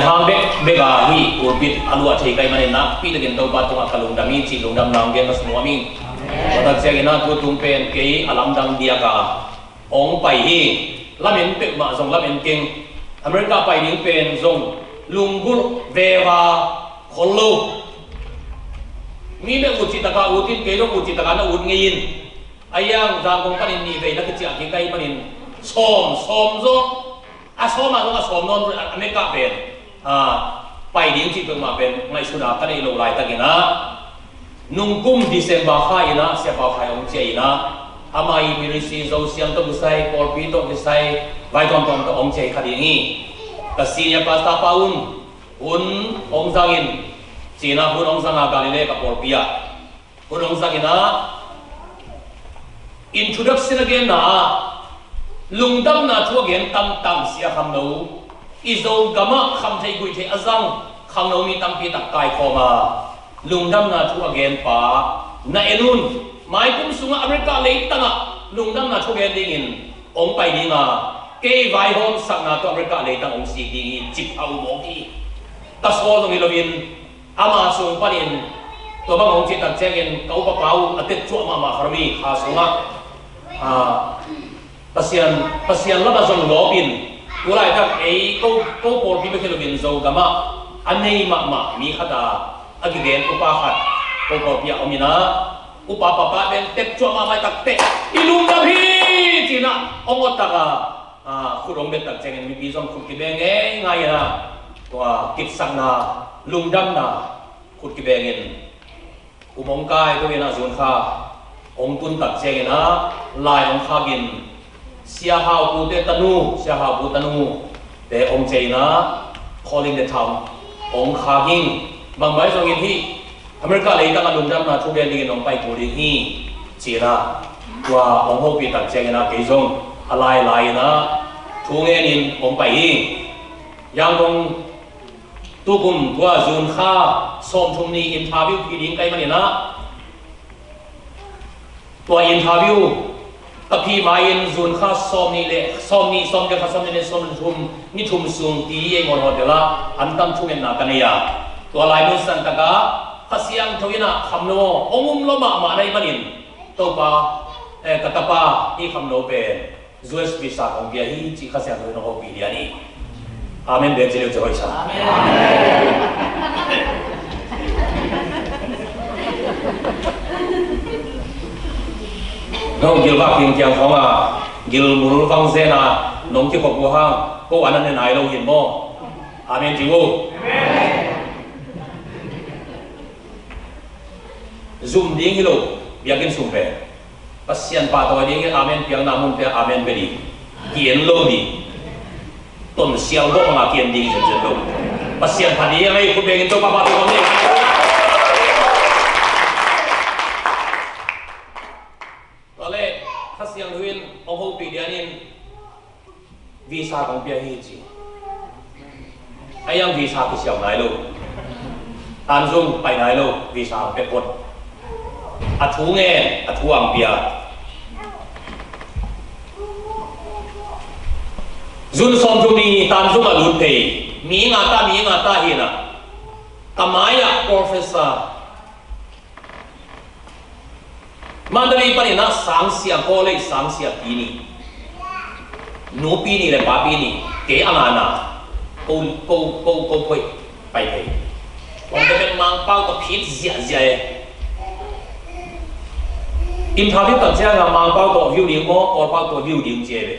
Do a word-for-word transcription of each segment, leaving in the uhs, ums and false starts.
Hang bek bek a hih pulpit a luah thei ka hih manin nakpi takin Topa tungah ka lungdam hi cih lungdamna hong gen ka sa nuam ing. Tua tak ciangin ah tu tung pen kei a lamdang diak a hong pai hi. Lamen peuhmah zong lamen keng. America pai ding pen zong lunggulh veva khol lo. Mi bek ut cih taka ut in, kei zong ut cih taka na ut ngei in. A iang Zangkong panin nih vei na kiciah kik ka hih manin sawm, sawm zong a sawm a zong a sawm nawn a mekah pen, a, pai ding cih peuhmah pen ngaihsutna ka neih loh laitakin ah, nungkum December kha in ah Siapa Khai hong ciah in ah, ama ii ministry Zo Siangtho kisai, pawlpi tawh kisai, vai tuamtuam tawh hong ciah hi kha ding hi. Ka senior pastor pa un hun hong zangin, ci-in ah hun hong zang a Galilee ka pawlpi ah hun hong zangin ah, introduction a genna ah lungdamna thu a gen tamtam Sia Kham No, i Zogam ah kham thei guih thei a zang Kham No mi tampi tak kaikhawm a, lungdamna thu a gen pa na en un. Maikum sungah America leitang ah lungdamna thu gen dingin hong pai ding a, kei vaihawmsakna tawh America leitang hong sik ding hi, cip a um mawk hi. Ka sawl zong hi loin, ama sung panin tua bang hong cih tak ciangin ka upapa uh a tek cuah mahmah kha lo mi kha sungah, ah, Pasian, Pasian lamah zong lawpin, tu laitak ei ko, ko pawlpi bek hi loin Zogam ah a nei mahmah mi khat a, a kigen upa khat ko pawlpi ah om in ah, upa papa pen tek cuah mahmah tak teh i lungdam hi ci-in ah hong awt tak a, ah, khut hong bet tak ciangin mipi zong khut kibeng ngeingai in ah, tua kipsakna, lungdamna khut kibengin um hong kai, tua in ah June kha hong tun tak ciangin ah lai hong khakin Sia Hau Pu te tanu, Sia Hau Pu tanu te hong ciah in ah Calling the Town hong khak ing. Bang bai zongin hih America leitang ah lungdamna thu gen dingin hong pai kul ding hi ci-in ah, tua hong hopih tak ciangin ah kei zong a lailai in ah thu ngenin hong pai hi. Yangon tukum tua June kha sawmthum ni interview phi ding ka hih manin ah, tua interview ka phi ma-in June kha sawmnih le, sawmnih, sawmnih le khat, sawmnih le sawmthum, ni thum sung T E A Mall Hotel ah an tam thungetna ka nei a, tua lai mun sang tak ah Kha Siangtho in ah Kham No hong um lua mahmah na hih manin, Topa, eh, ka tapa hih Kham No pen U S visa kong pia hi cih Kha Siangtho in hong hopih lian hi. Amen. Bia ci leu ci hoih sa. Amen. Nong gilvak kiangkiang khawng a, gilmul vang zen a nong kikhop uh hang, ko an a ne nai lo hi maw? Amen ci uh. Zum ding hi lo, biakinn sung pen. Pasian pahtawi dingin amen piakna mun pia amen pia ding. Ki-en lo ding. Ton sial bawh banga ki-en ding zenzen lo. Pasian phat ding a ngei khut bengin Topa pahtawi kong ding. Tua leh Kha Siangtho in hong hopih lianin visa kong pia hi ci. A iang visa kisiau nai lo. Tanzung pai nai lo, visa hong pia phot. A thu ngen, a thu hong pia. June sawmthum ni Tanzung a lut phei. Mi nga ta, mi nga ta hi na. Ka mai-ah professor Mandalay panin ah sangsia, college sangsia pi nih, nupi nih le papi nih, kei a ngana, ko, ko, ko, ko poi, pai pei. Kong te pen Mangpau tawh phit ziahziah e. Interview tak ciangin Mangpau tawh view ding maw, Kawlpau tawh view ding ci e ve.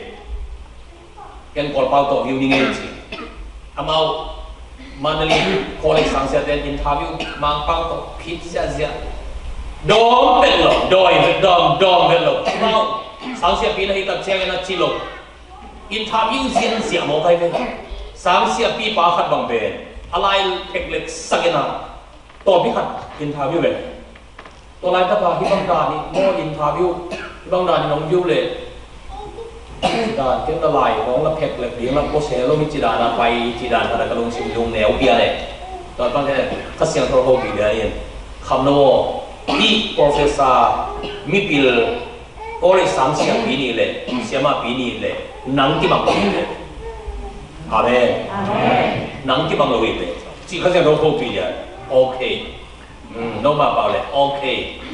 Ken Kawlpau tawh view ni ngei ci. Amau Mandalay College sangsiate interview Mangpau tawh phit ziahziah. Dawm vet lo, dawi vet, dawm, dawm vet lo. Amau sangsiapi na hi tak ciangin a ci lo. Interview ziahziah mawk ai ve. Sangsiapi pa khat bang pen a lai pheklek sakin a tawlpi khat interview ve. Tua laitak a hih bang dan in maw interview, hih bang dan in hong view leh, dan ken na lai hong na pheklek ding na pose lo mi ci dan a pai ci dan khat a ka lungsim lungneu pia leh. Tua bang ken Kha Siangtho hopih lian in, Kham No aw, hih professor, mipil, college sangsiapi nih leh, siamapi nih leh nang kimang pi leh. Amen. Amen. Nang kibang lo hi ve. Cih Kha Siangtho hopih lian. Ok. Hmm, noma pau le. Ok.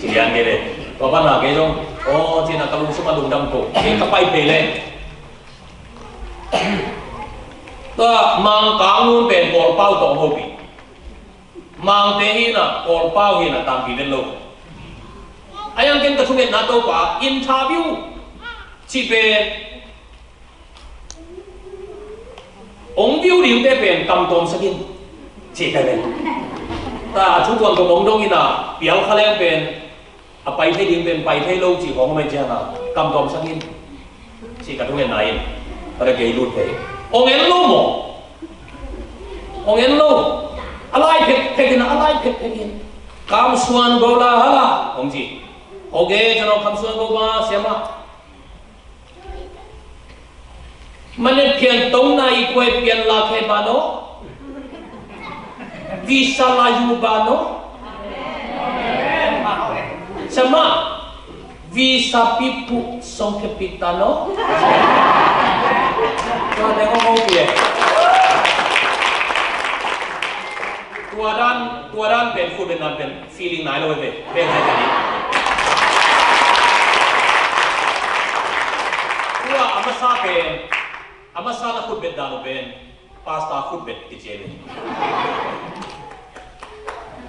Ci lian kei ve. Tua pan a kei zong, aw, ci-in a ka lungsim a lungdam ko. Kei ka pai phei le. Tua Mangkang nu pen Kawlpau tawh hopih. Mangte hi-in a, Kawlpau hi-in a, tampi vet lo. A yang ken ka thungetna Topa, interview cih pen, hong view dingte pen kam tawmsak in, ci ka ven. Ta a thu tuamtuam hong dong in a, pial kha leng pen, a pai thei ding pen pai thei lo cih khawng om ahih ciangin a, kam tawmsak in, cih ka thungetna in, ka leh kei lut thei. Hong en lo maw? Hong en lo. A lai phekphek in a, a lai phekphek in. Kam suan go la hala, hong ci. Ok, cano kam suan go ba, siama. Mane pian tong na i kuai pian la khe ba no. Visa la yu ba no. Sama, visa pi pu song khe pi ta no. Tua dan, tua dan pen khut pen nan pen. Feeling nai lo ve, ve nai ve. Tua a masa pen, a masa na khutbet dan uh pen, pastor khutbet kici ve.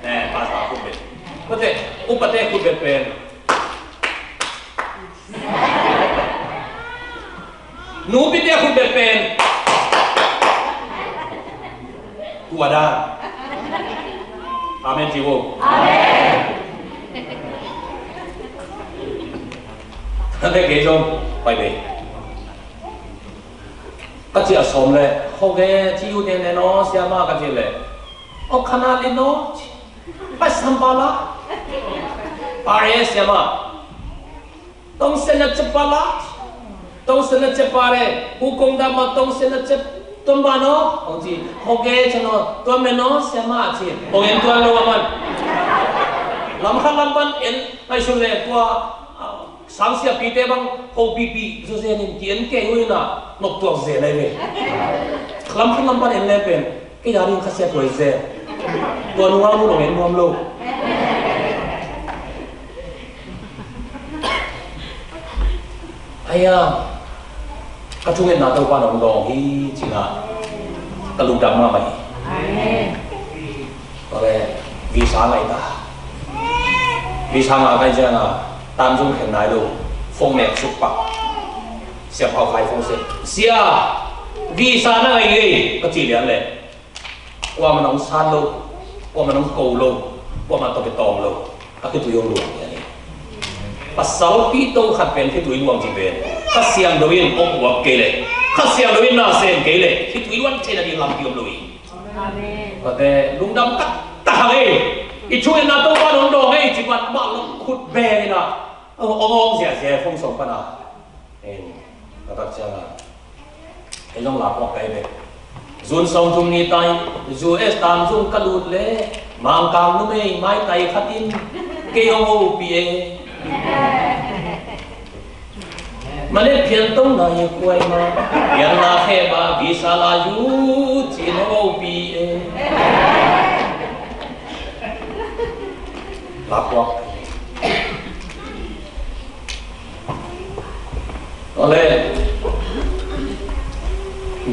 Eh, pastor khutbet. Upate, upate khutbet pen. Nupite khutbet pen. Tua dan. Amen ci vo. Amen. Kei zong pai ve. Ka ci a sawm le, "Hong e, ci uh nene no, siama," ka ci le. "O khana li no, pai sam pala." "Pare, siama." "Tong sena cepala, tong sena cepare, hukong dama tong sena cep tomba no," hong ci. "Hong e, cano, tua meno, siama," ci. Hong en tuan lo a man. Lam khat lam pan en, ngai sun le tua, ah, sangsiapite bang, ho pipi, zo zen in ki en kei uh in a, nok tuak zen ai ve. Lam khat lam pan en le pen. Kei a ding Kha Siangtho hi zen. Tua nungak nu dong en nuam lo. Aya, ka thungetna Topa nong dawng hi ci-in a, ka lungdam mahmah hi. Amen. Tua le, visa ngai ta. Visa ngah ka hih ciangin a, time zong khen nai lo. Phone nek suk pak. Siap hau khai phone sek. Sia, visa na ngai ngei, ka ci lian le. Kuamah nong san lo, kuamah nong ko lo, kuamah tawh kitawng lo, a khitui hong luang hi a ni. Pasalpi to khat pen khitui luang ci pen, Kha Siangtho in hong uap kei leh, Kha Siangtho in na sem kei leh, khitui luan theihna ding lampi om lo hi. Amen. Tua te lungdam ka ta hang ei, i thungetna Topa nong dawng ei, ci pan mah long khut beng in a, hong awng ziahziah hong sawm pan a. Ei, ka tak ciang a. Ei zong la puak kai ve. June sawmthum ni tai, U S tam zong ka lut le, Mangkang numei maitai khat in kei hong hopih e. Mane pian tong na hi kuai ma, pian la khe ba, visa la yu, ci-in hong hopih e. La puak. Tua le,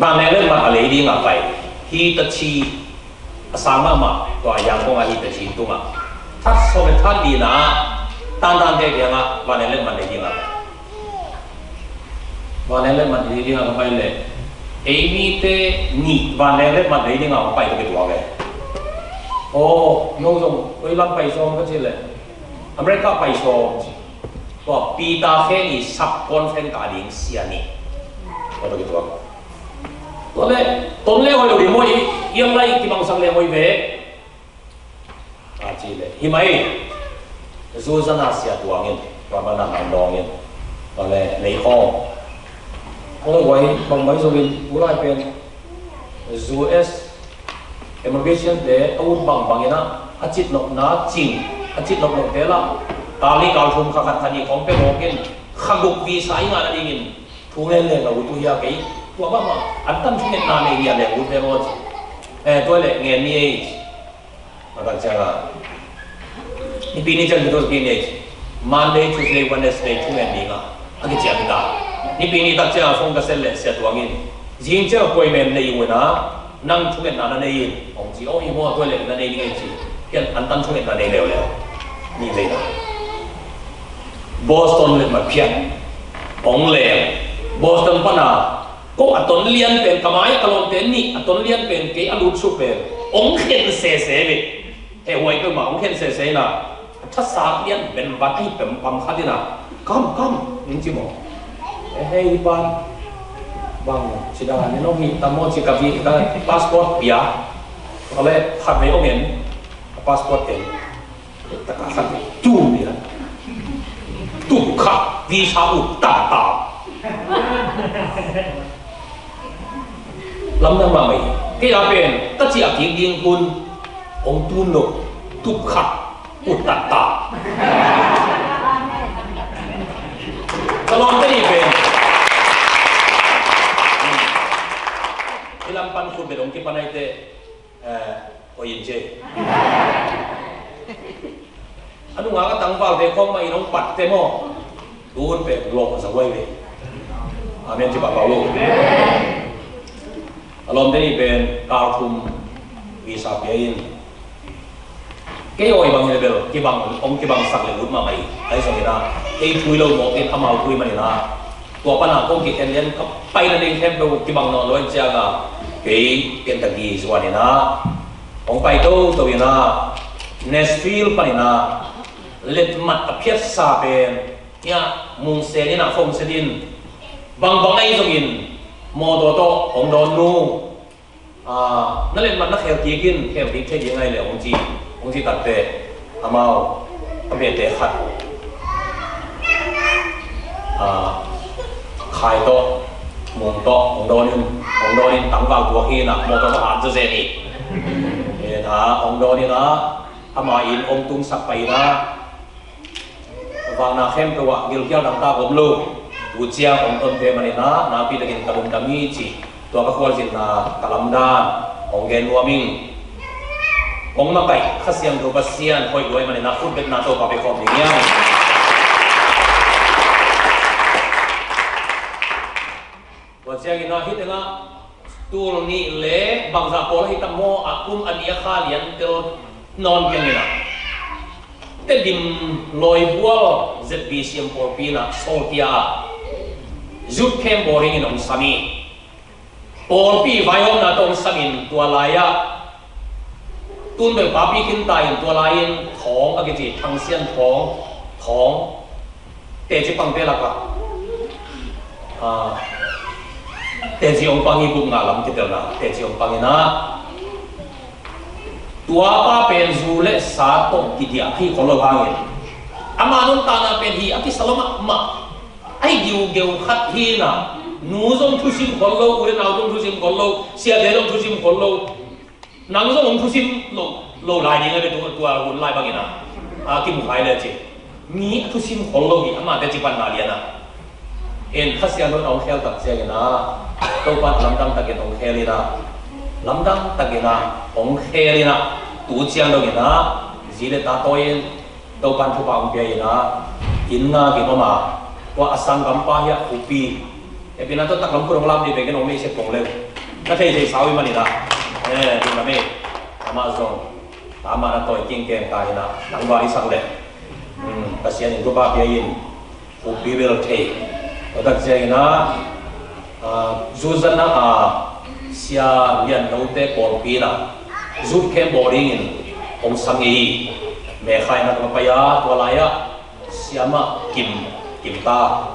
vanleng le mat a lei ding a pai. Hitachi a sang mahmah, tua Yangon a Hitachi tungah. That sawm le that li na, tantan te kiangah vanleng le mat lei ding a pai. Vanleng le mat lei ding a ka pai le. Ei mite nih vanleng le mat lei ding a ka pai ka kituak e. Aw, no zong, koi lam pai sawm ka ci le. America pai sawm ci. Tua Peter Khen i sub conference ka ding sia ni. Tua bek i tuak. Tua le, ton le hoi lo ding maw i, iang lai kibangsak le hoi ve. A ci le, hi mai. Zu zana sia tuang in, tua bana nang dawng in. Tua le, lei khawng. Hoi hoi, bang mai zo in, ulai pen. U S Immigration te a ut bangbang in a, a citnopna cing, a citnopnop te la, kal nih kal thum kha khat kha nih khawng pe mawk in, kha guk visa i ngah nadingin thu ngen leng a ut uh hi a kei, tua mahmah, an tan thungetna nei nia leng ut ve maw ci. Eh, tua leh ngen ni ei. A tak ciang a, nipi ni ciang kitu pi ni ei. Monday, Tuesday, Wednesday thungen ding a, a kiciam hi ta. Nipi ni tak ciang a phone ka send leh Sia Tuang in, zing ciang appointment nei un a, nang thungetna na nei in, hong ci. Oh, i maw, tua leh na nei ding ei ci. Ken antan thungetna nei leuleu. Ni lei na. Boston leh ma phiat. Hong leng. Boston pan a, ko a ton lian pen, ka mai ka lawmte nih a ton lian pen, kei a lut suk pen hong khen sese ve. He huai peuhmah hong khen sese in a, a thasak lian pen ban ahi pempam khat in a, "Kam, kam," in ci maw. "Eh, hei, hi pan, bang ci dan in hong hi tam maw?" ci. Ka vi, ka passport pia. Ka leh khat vei hong en, ka passport en. Taka khat tum dia. Tum kha, visa ut tata. Lamdang mahmah hi. Kei a pen ka ciah kik ding hun hong tum lo. Tum kha, ut tata. Ka lawmte nih pen, i lam pan khut bet hong kipan ahi teh. Eh, oi in ce. A nunga ka tangvalte khawng mah in hong patte maw? Tuhun pen lawh a za huai ve. Amen ci pahpah uh. A lawmte nih pen kal thum visa pia in. Kei awi bang hi le bel kibang, hong kibangsak le ut mahmah hi. Ahi zongin a, kei thui lo mawk in amau thui manin a, tua pan a kong kikhen lian ka paina ding khempeuh kibang nawn lo in ciang a, kei piantak hi zuan in a, hong pai toto in a, Nashville panin a, letmat a phiatsa pen, hiah mungsen in a, phone set in, bangbang ahi zongin mawtaw tawh hong dawn nu. Ah, na letmat na khel kik in, khel kik thei ding ahi le hong ci, hong ci takteh, amau a bete khat, ah, khai tawh, mung tawh hong dawn in, hong dawn in tangval tuak hi in a, mawtaw tawh hat zawzen hi. Eh, na hong dawn in a, ama inn hong tungsak pai in a, vakna khempeuh ah gilkial dangtak om lo. Tu ciang hong tonte manin a, nakpi takin ka lungdam hi ci. Tua ka khualzinna, ka lamdan hong gen nuam ing. Hong makaih Kha Siangtho Pasian hoih luai manin a, khutbetna Topa pia khawm ding hiam? Tua ciangin a, hih tengah tul nih le bangzah pawl ahi tam maw, a kum a nih a kha lian tel nawn keng in a, Tedim Lawibual Z B C M pawlpi in a, Sawlkia ah youth camp boarding in hong sam hi. Pawlpi vaihawmna tawh hong sam in, tua lai-ah tun bel papi khin ta in, tua lai-in Thawng a kici, Thang Sian Thawng, Thawng teci pangte lakah, ah, teci hong pang hi. Gupna lam kitelna teci hong pang in a, tua pa pen zu le sa tawh kidiah hi khol lo hangin, ama nuntakna pen hi a kisa lo mahmah. Ahi giugeu khat hi in a, nu zong thusim khol lo, u le nau zong thusim khol lo, siate zong thusim khol lo. Nang zong hong thusim lo, lo lai ding a ve, tua, tua hun lai bangin a, a kimu khai le ci. Mi a thusim khol lo hi, amah teci panna lian a. En Kha Siangtho in hong khel tak ciangin a, Topa in lamdang takin hong khel in a, lamdang takin a hong khel in a, tu ciang dongin a, zi le ta tawi in, Topa in thupha hong pia in a, inn ngak in om a, tua a sanggampa hi a, Khupi. Hehpihna tawh taklam khut hong lam dih pen ken hong meihsiat kong leu. Na theithei sau hi manin a. Eh, lungdam hi. Amah zong, amah na tawi kingkeng ta in a, tangval i sak leh, hmm, Pasian in thupha pia in, Khupi bel thei. Tua tak ciangin a, ah, zuzanna a, Sia Lian Lote pawlpi in a, youth camp boarding in hong sam ngei hi. Mekha in a ka pai a, tua lai-ah Siamah Kim, Kim ta.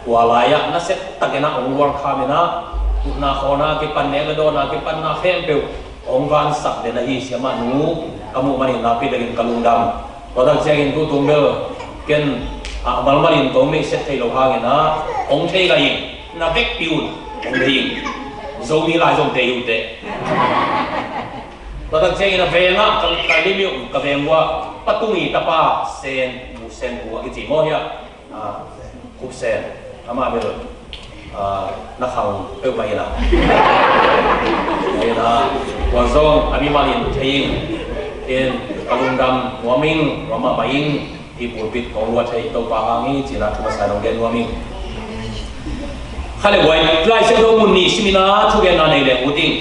Tua lai-ah nasia takin a hong welcome in a, utna khawlna kipan, nek le dawnna kipan, na khempeuh hong vansak den ahi. Siamah nu ka muh manin nakpi takin ka lungdam. Tua tak ciangin tutung bel ken a malmalin kong meihsiat thei lo hangin a, hong thei ka ing, na vekpi un hong thei ing. Zomi lai zong te hi uh teh. Tua tak ciangin a veng ah ka, ka lim uh, ka veng uh ah Pa Tung i tapa Sen, U Sen U a kici maw hiah. Ah, Khup Sen, amah bel, ah, na khang peuhmah in a. Tua zong a mimal in thei ing. In ka lungdam nuam ing, nuam mahmah ing. Hih pulpit kong luah thei Topa hang hi ci-in a thu masa in hong gen nuam ing. Kha le buai, Lai Siangtho mun nih sim in a thugenna nei leng ut ing.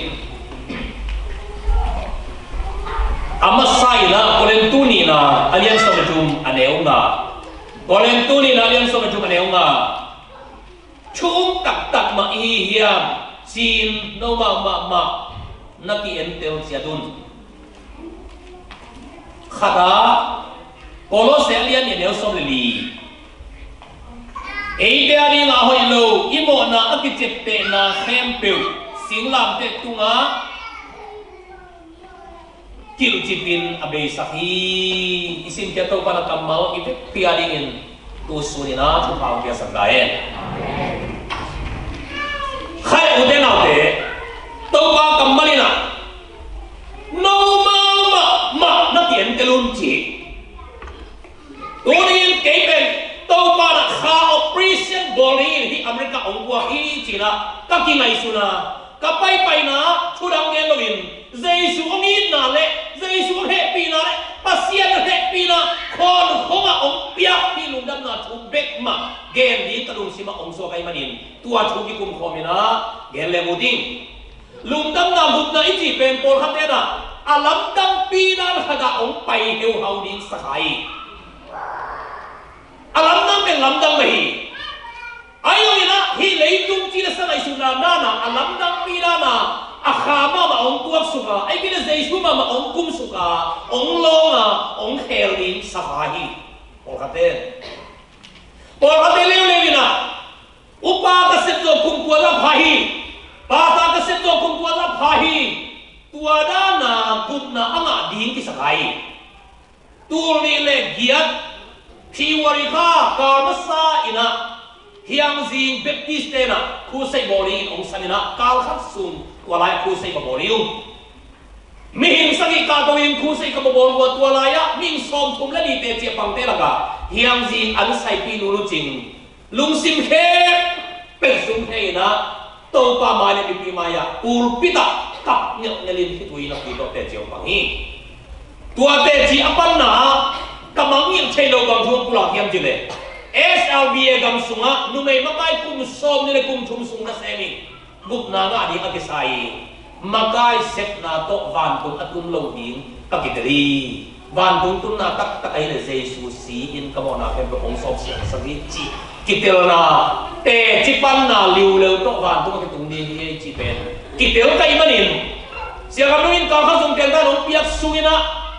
A masa in a Korintu nihna a lian sawm le thum a neu nga. Korintu nihna a lian sawm le thum a neu nga. Thu um taktak mah i hi hiam ci-in nomau mahmah na ki-entel ciat un. Khat ah, Kolose a lian nih a neu sawm le li. Eite a dingah a hoih lo i mawhna a kiciaptehna khempeuh singlamteh tungah kilhcip in a beisak hi. I simkhiat Topa na kammal i vekpi a dingin tu sun in a thupha hong piaksak ta hen. Khai ute naute, Topa kammal in a nomau mahmah na ki-entel un ci. Tuni in kei pen Topa na kha operation bawl dingin hih America hong guak hi ci-in a ka kingaihsun a, ka paipaina thu dang gen loin Jesu hong itna le Jesu hong hehpihna le Pasian hong hehpihna khawnkhong ah hong piak hih lungdamna thu bek mah gen ding ka lungsim ah hong suak ahih manin tua thu kikum khawm in a gen leng ut ing. Lungdamna gupna i cih pen pawlkhat in a lamdangpi dan khat ah hong pai heuhau ding sa kha hi. A lamdang pen lamdang mah hi. Ahi zongin a hih leitung cina sa ngaihsutna dan a a lamdangpi dan a a kha mahmah hong tuaksuk a, ahih kei leh Jesu mahmah hong kumsuk a, hong lawng a, hong khel ding sa kha hi. Pawlkhat in, pawlkhat in leuleu in a upa ka sep zawh kum kua zah pha hi. Pastor ka sep zawh kum kua zah pha hi. Tua dan a gupna a ngah ding kisa kha hi. Tul nih le giat February kha kal masa in a Hiangzing Baptist te in a crusade bawl dingin hong san in a kal khat sung tua lai crusade va bawl ding uh. Mihing sagih kahto in crusade ka va bawl uh a, tua lai-ah mihing sawmthum le nih teci a pangte lakah Hiangzing an saipi nu Lucing lungsim khempeuh sung thei in a Topa mai le mipi mai-ah pulpit ah kap ngelhngelh in khitui in a pui tawh teci hong pang hi. Tua teci a panna ah ka mangngilh thei lo bang thu hong pulak hiam cih leh, S L B A gam sungah numei makai kum sawmnih le kum thum sung nasem in gupna ngah ding a kisa hi. Makai sepna tawh vantung a tun lo ding ka kitel hi. Vantung tunna taktak ahih leh Jesu si in ka mawhna khempeuh hong sawp siangsak hi cih kitelna, teci panna liuleu tawh vantung a kitung ding hi cih pen kitel ka hih manin, Sia Kham Nung in kal khat sung tenta in hong piak sung in a,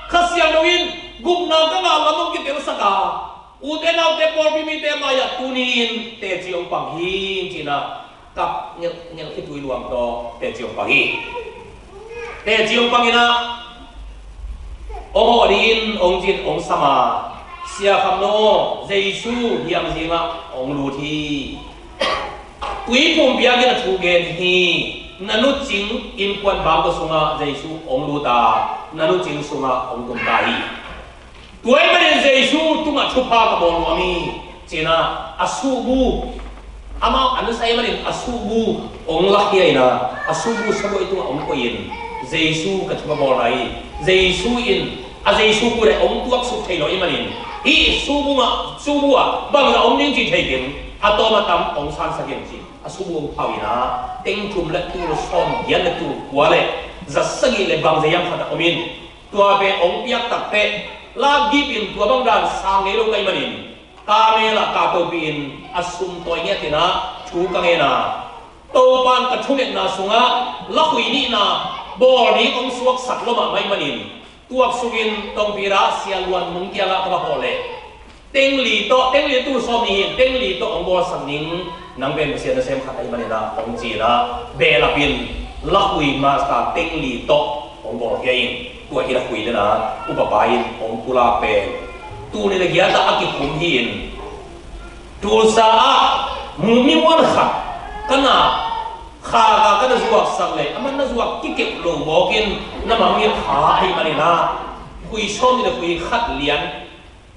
Kha Siangtho in gupna ka ngah lam hong kitelsak a, ute naute pawlpi mite mai-ah tuni in teci hong pang hi ci-in a kap ngelhngelh khitui luang tawh teci hong pang hi. Teci hong pang in a hong hawh dingin hong cin hong sam a, Sia Kham Nung, Jesu Hiangzing ah hong lut hi. Tuiphum biakinn a thu gen hi. Na Nu Cing innkuan bangkua sungah Jesu hong lut a, Na Nu Cing sungah hong tum ta hi. Tua ahih manin Jesu tungah thupha ka bawl nuam hi ci-in a, a suhbu, amau an sa ahih manin a suhbu hong lakhia in a, a suhbu sabuai tungah hong koih in, Jesu ka thupha bawlna hi. Jesu in, a Jesu gu le hong tuaksuk thei lo ahih manin, hih suhbu ah, suhbu ah bangzah om ding cih thei keng, a tawm a tam hong sansak in ci. A suhbu hong phau in a, teng thum le tul sawm giat le tul kua le za sagih le bangzah hiam khat a om in, tua pen hong piak takteh, lakgip in tua bang dan sang ngei lo ka hih manin, kamel ah kahtopi in a sum tawi ngiat in a thu ka ngen a, Topa in ka thungetna sungah lakhui nihna bawl ding hong suaksak lua mahmah ahih manin, tuaksuk in tongpi ra Sia Luan Mung kiangah ka va hawh leh, teng li tawh, teng li tul sawm nih hi, teng li tawh hong bawlsak ning, nang pen Pasian nasem khat ahih manin a hong ci in a, behlap in lakhui master teng li tawh hong bawlkhia in, tua hi lakhui in a, upapa in hong pulak pen tul nih le giat ah a kikhum hi in, Tulsa ah mu mi muan khat ka na, kha ka ka na zuaksak leh, aman na zuak kikep lo mawk in, na mangngilh kha ahih manin a, khui sawm nih le khui khat lian,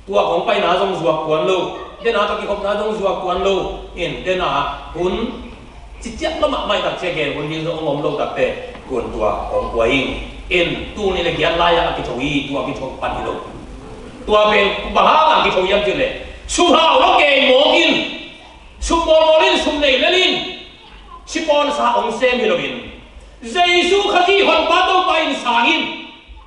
tua kong paina zong zuak kuan lo, den a ka kikhopna zong zuak kuan lo in, den a hun ciciat lo mahmah tak ciah gen hun ding zong hong om lo takteh, Tuan tua hong kua in, en tuni le giat lai-ah a kitho hi, tua kitho pan hi lo. Tua pen bang hang a kitho hiam cih leh, suphau lo kei mawk in, sum mawlmawl in, sum nei lel in, sipawnsa hong sem hi lo in, Jesu Khazih Honpa Topa in sang in,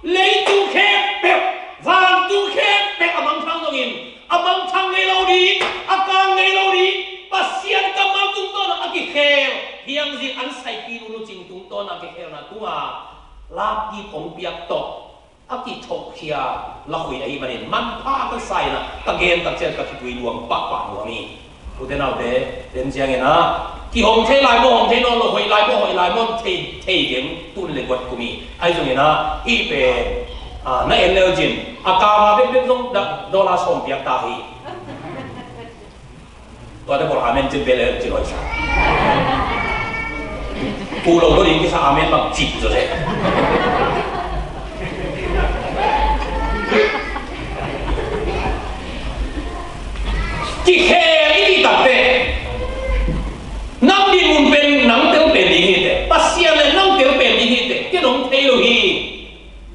leitung khempeuh, vantung khempeuh a mangthang zongin, a mangthang ngei lo ding, a kang ngei lo ding, Pasian kammal tungtawn a kikhel, hiangzin an saipi nunu cing tungtawn a kikhelna tungah lapkip hong piak tawh a kithohkhia lakhui ahih manin manpha ka sa in ah, ka gen tak ciang ka khitui luang pahpah nuam hi. Ute naute, ten ciangin ah, kihong thei lai maw, hong thei nawn lo, hoih lai maw, hoih lai maw, thei, thei keng, tun le guat kum hi. Ahi zongin ah, hih pen, ah, na en leu cin, a kama bekbek zong da-, dollar sawm piak ta hi. Tuate bawl amen cin bel e cin hoih sa. Ku lo lo ding kisa amen bang cip zo se. Kikhel i cih takteh, nang dinmun pen nang tel pen ding hi teh, Pasian le nang tel pen ding hi teh, ken hong thei lo hi.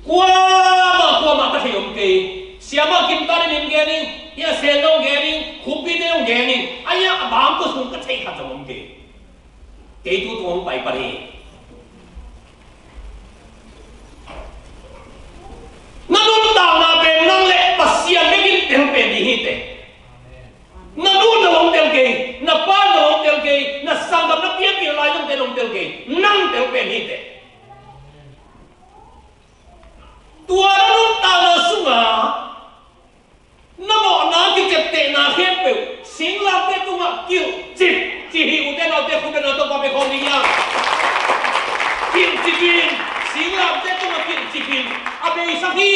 Kuamah, kuamah ka thei om kei. Siamah Kim Tan in hong gen ing, hih a Sen zong gen ing, Khumpite zong gen ing, a, a bang ko sung ka thei khat zong om kei. Kei tu tung hong pai pan hi. Na nuntakna pen nang le Pasian bek in tel pen ding hi teh. Na nu in nang hong tel kei, na pa in nang hong tel kei, na sanggam na piapih lai zongte in hong tel kei, nang tel pen hi teh. Tua na nuntakna sungah na mawhna kiceptehna khempeuh singlamteh tungah kilhcip ci hi. Ute naute, khut beng a, Topa bia khawm ding hiam? Kilhcip in, singlamteh tungah kilhcip in a beisak hi.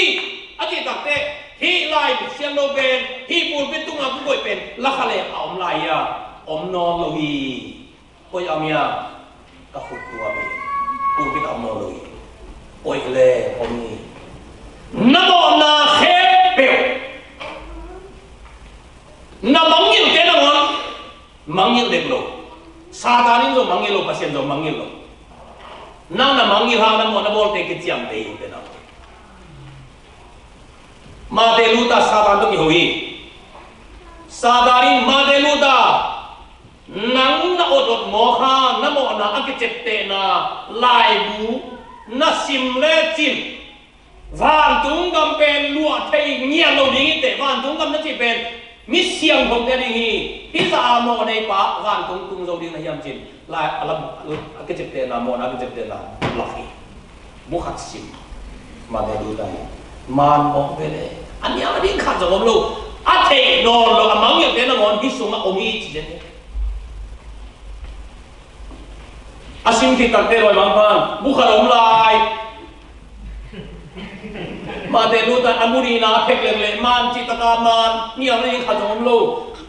A cih takteh, hih lai siangtho pen, hih pulpit tungah bukoih pen la kha le a om lai hiam? Om nawn lo hi. Koi a om hiam? Ka khut tuam hi. Pulpit a om nawn lo hi. Koi le om hi. Na mawhna khempeuh, na mangngilhte nangawn mangngilh dek lo. Satan in zong mangngilh lo, Pasian zong mangngilh lo. Nang na mangngilh hang, na mawhna bawlte kiciamteh hi, ute naute. Martin Luther Satan tawh kiho hi. Satan in, Martin Luther, nang na otot mawk a, na mawhna a kiceptehna laibu na sim lecin, vantung gam pen luah thei ngiat lo ding hi teh, vantung gam na cih pen mi siangthote a ding hi. Hih zah a mawh neipa vantung tung zo ding na hiam cin, lai a lam, a kiceptehna, mawhna a kiceptehna lak hi. Bu khat sim. Martin Luther hi. Man mawk ve le, a niam a ding khat zong om lo. A theih nawn lo, a mangngilhte nangawn hih sungah om hi ci zen hi. A sim khit takteh dawimangpa'n bu khat om lai. Martin Luther a mu nihna a phek leng leh, man cih taka man, niam a ding khat zong om lo.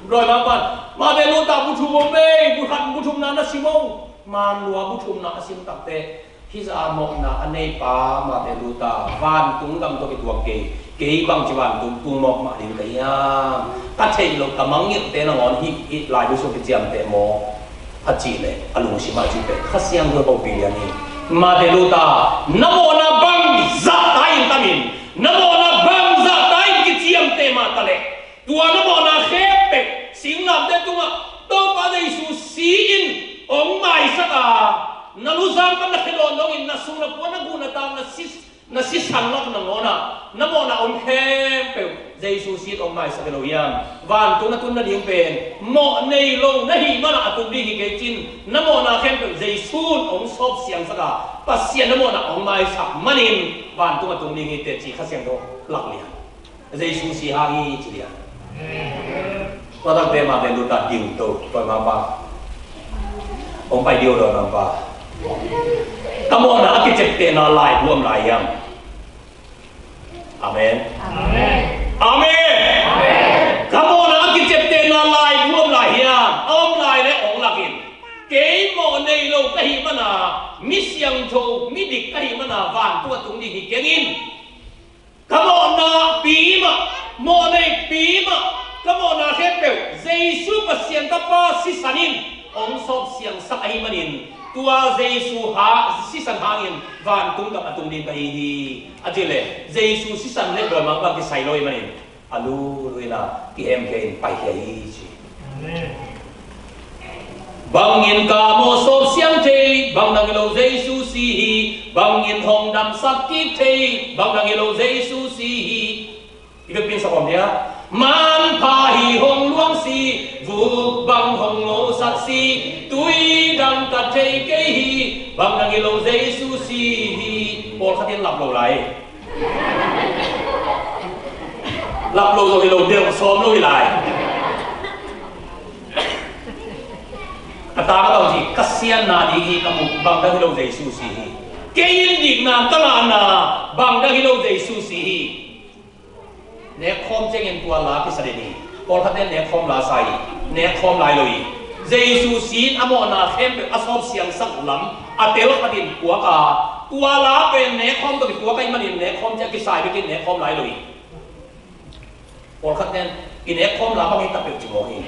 Dawimangpa'n, Martin Luther bu thum om ve, bu khat, bu thumna na sim o. Man lua bu thumna a sim takteh, hih zah a mawhna a neipa Martin Luther, vantung gam tawh kituak kei, kei bangci vantung tung mawk mah ding ka hiam? Ka theih loh, ka mangngilhte nangawn hih, hih laibu sung kiciamteh maw, a cih leh a lungsim ah cih pen Kha Siangtho hopih lian hi. Martin Luther, na mawhna bangzah ta in tam in, na mawhna bangzah ta in kiciamteh mah ta leh, tua na mawhna khempeuh singlamteh tungah Topa Jesu si in hong maisak a, na luzang pan na khe dawn dongin, na sung na puan, na guh na taang, na si, na sisan lak nangawn ah na mawhna om khempeuh Jesu si in hong maisak hi lo hiam? Vantung na tun nading pen mawh nei lo na hih manah a tung ding hi kei cin, na mawhna khempeuh Jesu in hong sawp siangsak a, Pasian na mawhna hong maisak manin vantung a tung ding hi teh ci Kha Siangtho lak lian. Jesu si hang hi ci lian. Tua takte Martin Luther ding to, dawimangpa. Hong pai ding o, dawimangpa. Ka mawhna a kiceptehna laibu om lai hiam? Amen. Amen. Amen. Ka mawhna a kiceptehna laibu om lai hiam? A om lai leh hong lak in. Kei mawh nei lo ka hih mana, mi siangtho, mi dik ka hih mana, vantung a tung ding hi keng in. Ka mawhna pi mah, mawh nei pi mah, ka mawhna khempeuh Jesu Pasian Tapa sisan in hong sawp siangsak ahih manin, Tua Jesu ha, sisan hangin vantung gam a tung ding ka hi hi. A cih leh Jesu sisan le dawimangpa kisai lo ahih manin a lului na kihemkhia in paikhia hi ci. Amen. Bangin ka mawh sawp siang thei, bang dang hi lo Jesu si hi. Bangin hong damsak kik thei, bang dang hi lo Jesu si hi. I biakinn sa kawm dia, manpha hi hong luang si, vuk bang hong ngosak si, tui dang ka thei kei hi, bang dang hi lo Jesu si hi. Pawlkhat in lap lo lai. Lap lo zong hi lo, delh sawm lo hi lai. A tang a bang ci, ka siatna ding hi, ka muk bang dang hi lo Jesu si hi. Kei in dikna ka ngahna bang dang hi lo Jesu si hi. Nekkhawm ciangin tua la kisa den hi. Pawlkhat in nekkhawm la sa hi. Nekkhawm lai lo hi. Jesu si in a mawhna khempeuh a sawp siangsak lam a tel khat in puak a, tua la pen nekkhawm tawh kipuak ahih manin nekkhawm ciang kisai bekin nekkhawm lai lo hi. Pawlkhat in i nekkhawm la bang hi ta peuh ci mawk hi.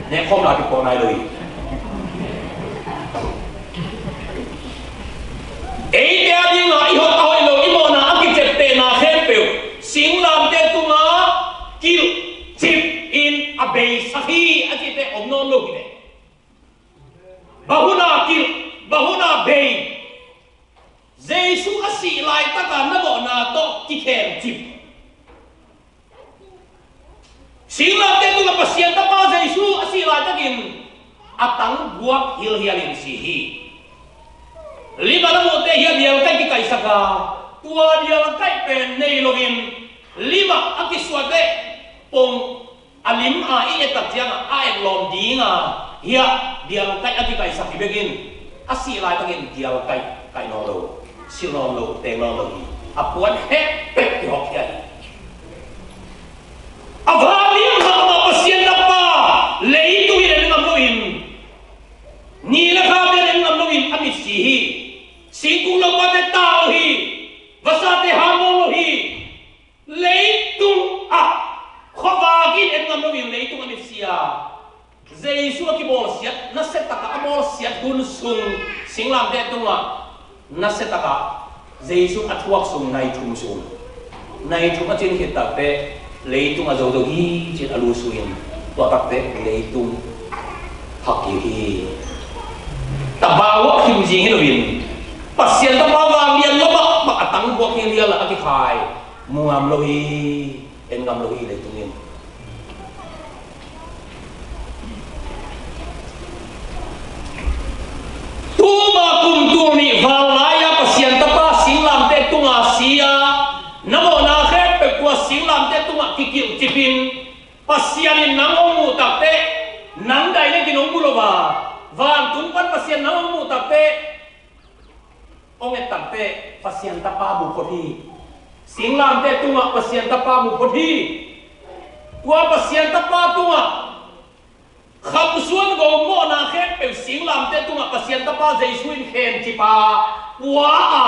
Nekkhawm la kipuak nai lo hi. Eite a dingah i hoih a hoih lo, i mawhna a kiceptehna khempeuh singlamteh tungah kilhcip in a beisak hi a cihte om nawn lo hi ve. Bang hun a kilh, bang hun a bei. Jesu a sih laitaka na mawhna tawh kikhencip. Singlamteh tungah Pasian Tapa Jesu a sih laitakin a tangbuak hilhial in si hi. Lim a na muhte hi a, dialkaih kikaihsak a, tua dialkaih pen nei loin lim ah a kisuah teh pong a lim a i et tak ciangah a etlawm ding a, hi a, dialkaih a kikaihsak hi bekin a sih laitakin dialkaih kaih nawn lo, silh nawn lo, teng nawn lo hi. A puan hekpek kihawkkhia hi. A vanglian mahmah Pasian Tapa leitung in en ngam loin, ni le khate en ngam loin a mit si hi. Singkung lopate tau hi. Vasate ham nawn lo hi. Leitung ah khuavak in en ngam loin leitung a mit si a, Jesu a kibawlsiat nasia takah a bawlsiat hun sung singlamteh tungah nasia takah Jesu a thuak sung nai thum sung, nai thum a cin khit takteh leitung a zo zo hi cin a lusu in, tua takteh leitung hak hi hi. Tabau a khim zing hi loin Pasian Tapa vanglian lo mahmah a tangbuak hilhial a kikhai mu ngam lo hi. En ngam lo hi leitung in. Tuma kum tul nih val lai-a Pasian Tapa singlamteh tunga si a, na mawhna khempeuh tua singlamteh tungah kikilhcip in, Pasian in nang hong muh takteh, nang direct in hong mu lo a, vantung pan Pasian nang hong muh takteh, hong et takteh Pasian Tapa mu phot hi. Singlamteh tungah Pasian Tapa mu phot hi. Tua Pasian Tapa tungah khamsuan go mawhna khempeuh singlamteh tungah Pasian Tapa Jesu in khencip a, pua a,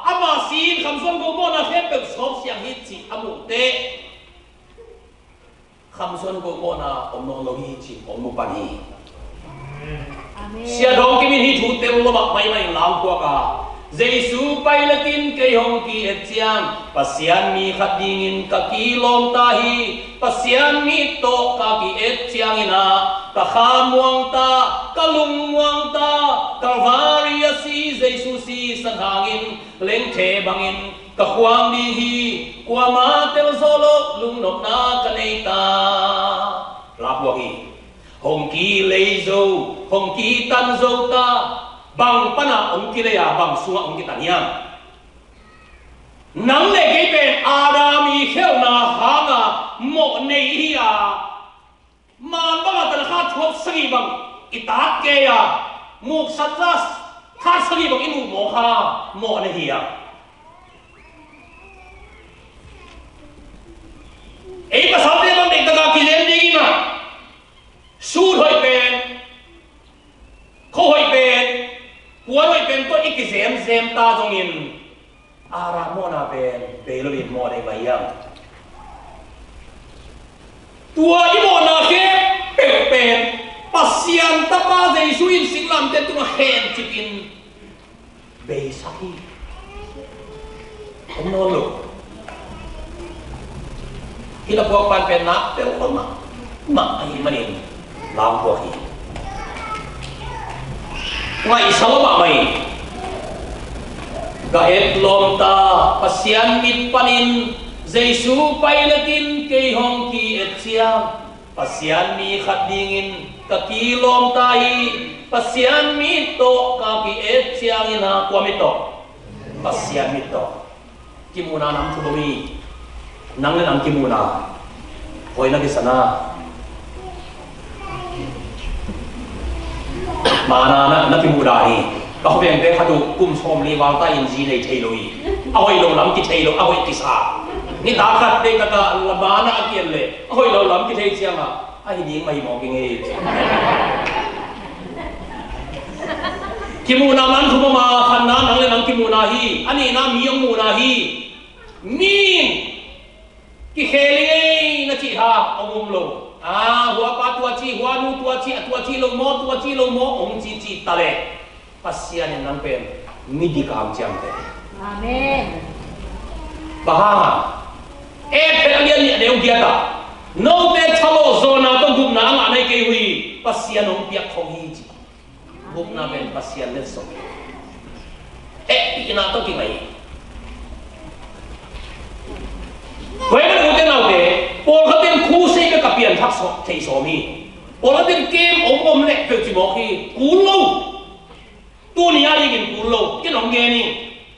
ama si in khamsuan go mawhna khempeuh sawp siang hi cih a muh teh, khamsuan go mawhna om nawn lo hi cih hong mu pan hi. Amen. Sia Dawng Kim in hih thu tel lo mah maimai in lam puak a, Jesu pilot in kei hong ki-et ciang Pasian mi khat dingin ka kilawm ta hi. Pasian mi tawh ka ki-et ciangin ah ka kha muang ta, ka lung muang ta, Kalvari a si Jesu sisan hangin lengthe bangin ka khuang ding hi. Kuama tel zawh loh lungnopna ka nei ta. La puak hi. Hong kilei zo, hong kitan zo ta. Bang pana hong kilei a, bang sungah hong kitan hiam? Nang le kei pen Adam i khelhna hanga mawh nei hi a, man banga tan khat thuak sagih bang i tat kei a, muksan za khat sagih bang i muh mawk a, mawh nei hi a. Ei pasalte bang deih taka kilem ding in ah, suit hoih pen, kho hoih pen, puan hoih pen tawh i kizemzem ta zongin, Adam mawhna pen bei loin mawh ding mah hiam? Tua i mawhna khempeuh pen Pasian Pasian Tapa Jesu in singlamteh tungah khencipin beisak hi. Om nawn lo. Hih lapuak pan pen nak tel lo mah, mah ahih manin lampuak hi. Ngaihsa lo mahmah hi. Ka etlawm ta, Pasian mit panin Jesu Pilat in kei hong ki-et ciang, Pasian mi khat dingin ka kilawm ta hi. Pasian mi tawh ka ki-et ciangin a, kua mi tawh? Pasian mi tawh. Kimuhna nam thu bang hi. Nang le nang kimuhna, hoih na kisa na? Mana na, na kimuhna hi. Ka khuavengte khat uh kum sawmli val ta in zi nei thei lo hi. A hoih lo lam kithei lo, a hoih kisa. Nitak khat deihtak a mana a kiat leh a hoih lo lam kithei ciangah a hi ding mah hi mawk ing ei. Kimuhna man thu mama, khatna nang le nang kimuhna hi, a nihna mi hong muhna hi. Mi in kikhel ing ei na cih ha hong um lo. A, huapa tua ci, huanu tua ci, a tua ci lo maw, tua ci lo maw hong ci ci ta leh, Pasian in nang pen midik a hong ciamteh. Amen. Bang hang? Efesa a lian nih a neu giat ah, note thalawh zawnna tawh gupna a ngah na hi kei uh hi. Pasian hong piak khong hi ci. Gupna pen Pasian letsong hi. Hehpihna tawh kingai hi. Tua ahih manin ute naute, pawlkhat in crusade bek a piangthak sawm, thei sawm hi. Pawlkhat in camp om om leh peuh ci mawk hi. Kul lo. Tuni a dingin kul lo, ken hong gen hi.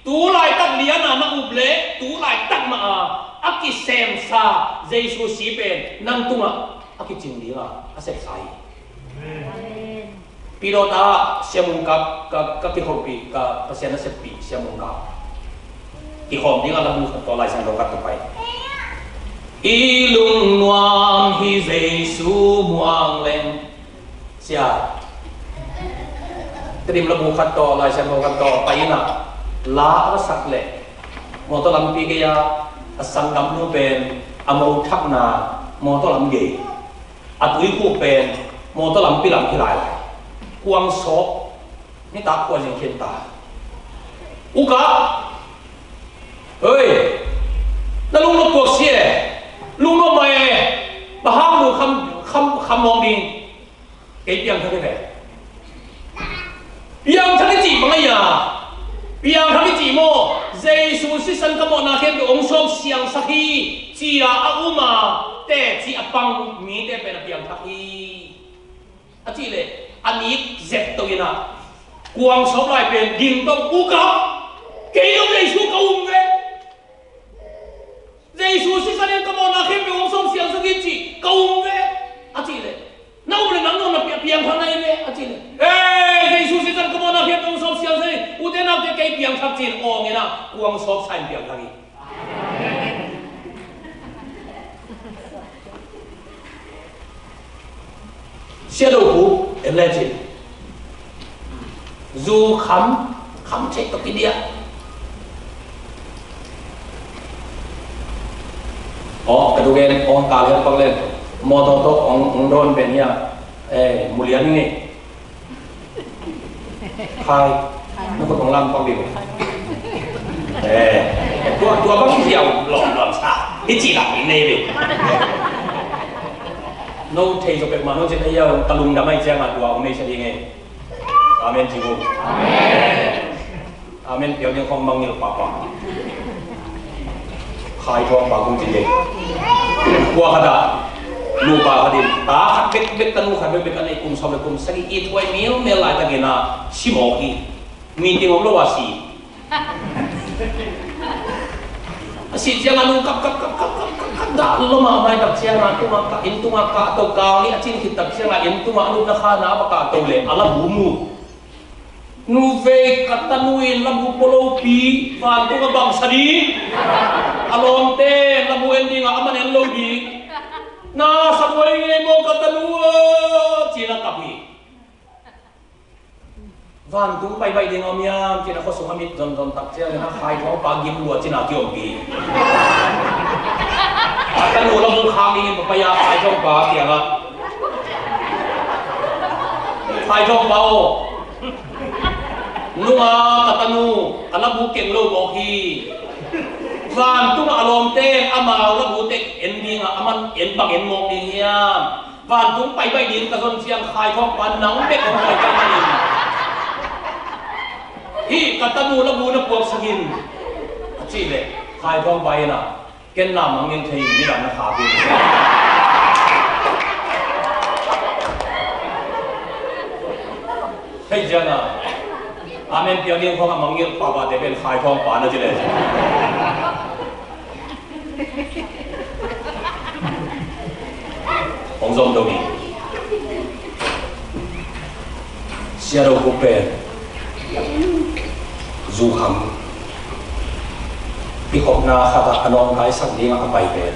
Tu laitak lian a na up leh tu laitak mah a, a kisemsa Jesu si pen nang tungah a kicing ding a, a sepsa hi. Amen. Pidawt ah Sia Mung Kap ka, ka kikhopih, ka Pasian a seppih Sia Mung Kap kikhawm ding a labu khat tawh, Lai Siangtho khat tawh pai. I lungnuam hi Jesu muang leng. Sia Tedim labu khat tawh, Lai Siangtho khat tawh pai in a, la a va sak leh mawtaw lampi gei ah a sanggamnu pen a mo thakna mawtaw lam gei, a tuikhuk pen mawtaw lampi lam hi lailai. Kuang sawp, nitak kua zing khin ta. Uka, hei, na lungnop tuak si e, lungnop mai e, bang hang bu kham, kham, kham mawk ding. Kei piangthak hi ve. Piangthak hi cih bang a, piangthak hi cih maw, Jesu sisan ka mawhna khempeuh hong sawm siangsak hi ci-a a um a, teci a pang mite pen a piangthak hi. A cih leh a nik zep to in a, kuang sawp lai pen ding to, uka, kei lo Jesu ka um ve. Jesu sisan in ka mawhna khempeuh hong sawm siangsak hi ci, ka um ve, a cih leh, na um leh nang nawn na pia-, piangthak na hi ve, a cih leh, ei, Jesu sisan ka mawhna khempeuh hong sawm siangsak hi, ute naute, kei piangthak ci-in awng in a, kuang sawp sa in piangthak hi. Sia Do Pu en lecin, zu kham, kham theih tawh kidiah. Aw, ka dugen, aw, ka lian pak len. Mawtaw tawh hong, hong dawn pen hi a. Eh, mu lian ing ei. Khai, na khut hong lam pak ding. Eh, tua, tua bang hi ziau lawm lawm sa. Hi ci lam ing nei ding. No thei zaw peuhmah no cin ei a, ka lungdam ahih ciangin tua hong nei sa ding ei. Amen ci vo. Amen. Amen piak ding khawng mangngilh pahpah. Khai thawng pah kong ci ding. Kua khat ah, nupa khat in ta khat bekbek, tanu khat bekbek a neih, kum sawm le kum sagih, it huai milmel laitakin a si mawk hi. Meeting om lo a si. A sih ciangin a nu kap, kap, kap, dah lo mahmah, a maitak ciangin a tungah kah, inn tungah kah to, kal nih a cin khit tak ciangin a inn tungah a nupna kha na a va kah to leh a labu mu. Nuvei, ka tanu in labu pua lopi, vantung a bangsa ding. A lawmte labu en ding a, aman en lo ding. Na sa buai ngei maw ka tanu aw, ci-in a kap hi. Vantung baihbaih ding a om hiam, ci-in a khuasung a mit zonzon tak ciangin a khai thawngpa gim lua cin a kiompih. A tanu labu khak dingin va pai a, khai thawngpa kiangah, Khai Thawng pa aw, nunga ka tanu ka labu keng lo mawk hi. Vantungah a lawmte amau labute en dinga aman en bang en mawk ding hiam? Vantung pai baih ding ka zon ciang Khai Thawng pa nang bek hong pai ka manin, hih ka tanu labu na puaksak in, a cih leh Khai Thawng pa in ah, ken na mangngilh thei in, midang na khak in. Hei ciang a, amen piang ding khawng a mangngilh pahpahte pen Khai Thawng pa na ci le. Hong zom dong hi. Sia Do Khup pen Zu Kham kikhopna khatah a nawngkaisak dingah a pai pen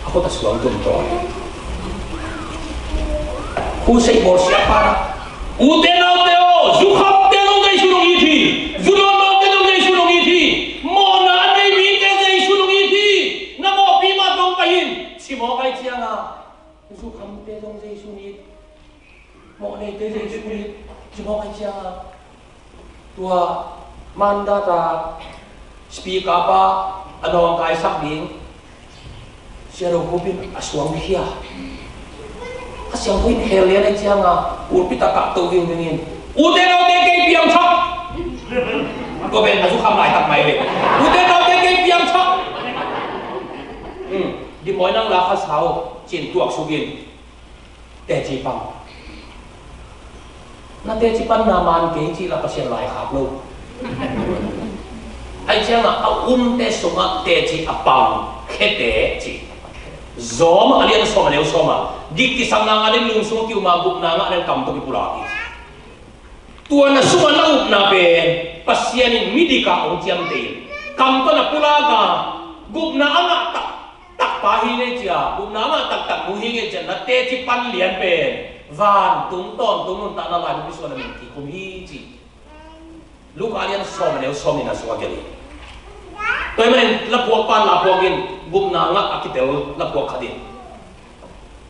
a khut a suang tum tawn. Khu sei bawl siapa na, ute naute aw, Zu Khamte zong Jesu nong it hi. Zu Dawn Dawnte zong Jesu nong it hi. Mawhna a nei mite Jesu nong it hi. Na mawhpi mah tawh pai in, ci mawk ahih ciangin, Zu Khamte zong Jesu nong it, mawh neite Jesu nong it, ci mawk ahih ciangin, tua Mandat a speaker pa a nawngkaisak ding Sia Do Khup in a suang khia. A siangtho in khel lian ahih ciangin pulpit ah kah to vingving in, ute naute kei piangthak. Tua pen a Zu Kham laitak mai ve. Ute naute kei piangthak. Hmm. Dimawi nang la kha sa aw, ci-in tuaksuk in teci pang. Na teci panna man kei cih lah Pasian laikhak lo. Ahih ciangin a umte sungah teci a pang khete ci. Rom a lian sawm a neu sawm ah, dik kisakna ngah in lung sung kium a, gupna ngah in kam tawh kipulak hi. Tua na sungah na upna pen Pasian in midik a hong ciamteh in, kam tawh na pulak a, gupna a ngah tak takpa hi ngei cia, gupna a ngah taktak nu hi ngei cia, na teci pan lian pen vantung tawntung nuntakna laibu kisuan a min kikum hi ci. Luka lian sawm a neu sawm nihna sungah gelh hi. Tua ahih manin laphuak pan laphuak in, gupna ngah a kitel laphuak khat in,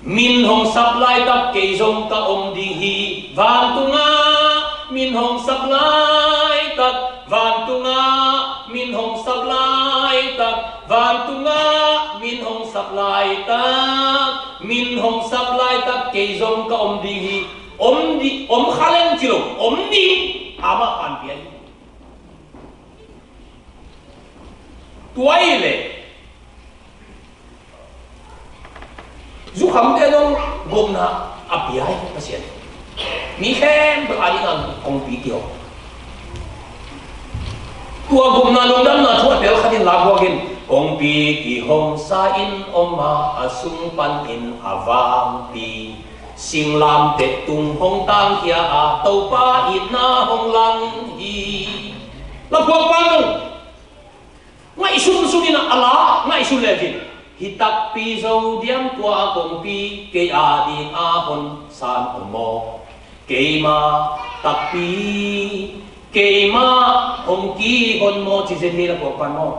min hong sap laitak kei zong ka om ding hi. Vantungah min hong sap laitak, vantungah min hong sap laitak, vantungah min hong sap laitak, min hong sap laitak kei zong ka om ding hi. Om di, om kha leng ci lo, om ding, amah khan pia hi. Tua ahih leh Zu Khamte zong gupna a pia hi Pasian. Mi khempeuh a dingin kongpi kihong. Tua gupna lungdamna thu a tel khat in laphuak in, kongpi kihong sa in om a, a sung panin a vangpi singlamteh tung hong tangkhia a, Topa itna hong lang hi. Laphuak pan zong ngaihsun sun in a la, ngaihsun lecin, hi takpi zo diam tua kongpi, kei a ding a hon san om maw? Keima takpi, keima hong kihon maw, ci zen hi laphuak pan maw?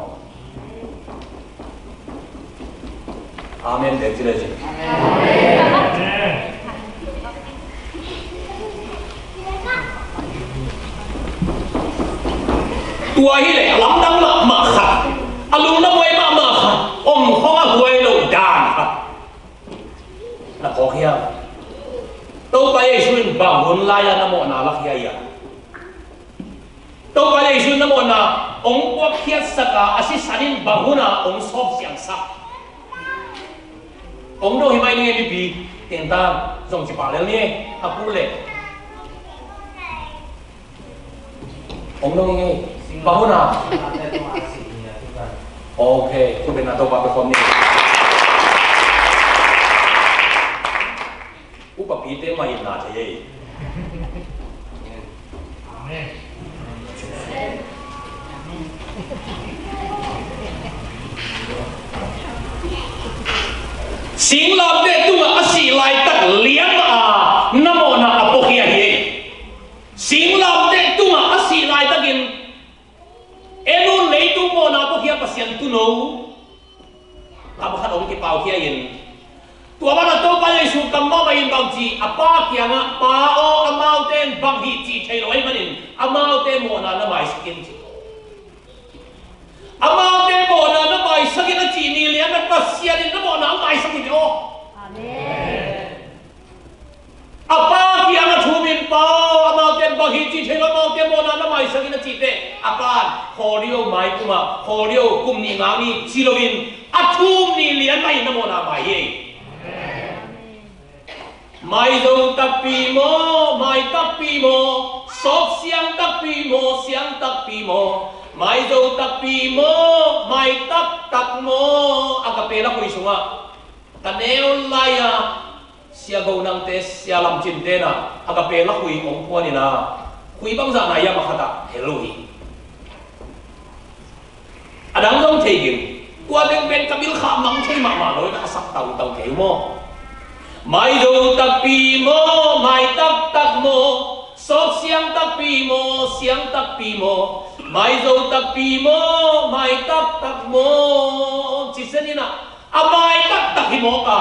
Amen. Bek ci le ci. Tua hi leh a lamdang mahmah khat, a lungna buai mahmah khat, om khong a huai lo dan khat na phawk hiam? Topa Jesu in bang hun lai-a na mawhna lakhia hiam? Topa Jesu in na mawhna hong puakkhiatsak a, a sisan in bang hun a hong sawpsiangsak? Hong dong hi mai ni ngei mipi, tengtang zong ci pah lel ni, a pu le. Hong dong hi ngei. Bang hun a? Ok, tu bena Topa pe khawm ni. Upapite mah itna thei ei. Singlamteh tungah a sih laitak liam a na mawhna a puakhia hi ei. Singlamteh tungah a sih laitakin, en un, leitung mawhna a puakhia Pasian tuuno tam khat hong kipaukhia in, Tua banah Topa Jesu kammal mah in bang ci, a Pa kiangah, Pa aw, amaute in bang hih cih thei lo ahih manin amaute mawhna na maisak in ci. Amaute mawhna na maisak in a cih ni lian a Pasian in na mawhna a maisak in aw. Amen. A Pa kiangah thum in, Pa aw, amaute bang hih cih thei lo, amaute mawhna na maisak in a cih teh, a Pa in khawl dih o, mai kum ah khawl dih o, kum nih ngak ni ci loin a thum ni lian mah in na mawhna mai hi. Maizo takpi maw, mai takpi maw, sawp siang takpi maw, siang takpi maw, maizo takpi maw, mai taktak maw. Agape lakhuih sungah ka neu lai-a Sia Go Nang te, Sia Lam Cin te na Agape lakhuih hong phuan in a, khui bangzah na hiam a khat ah hel uh hi. A dang zong thei kei. Tua teng pen ka bil khah mang thei mahmah lo, ka sak tautau kei uh maw. Maizo takpi maw, mai taktak maw, sawp siang takpi maw, siang takpi maw, maizo takpi maw, mai taktak maw. Ci sen in a, a mai taktak hi mawk a,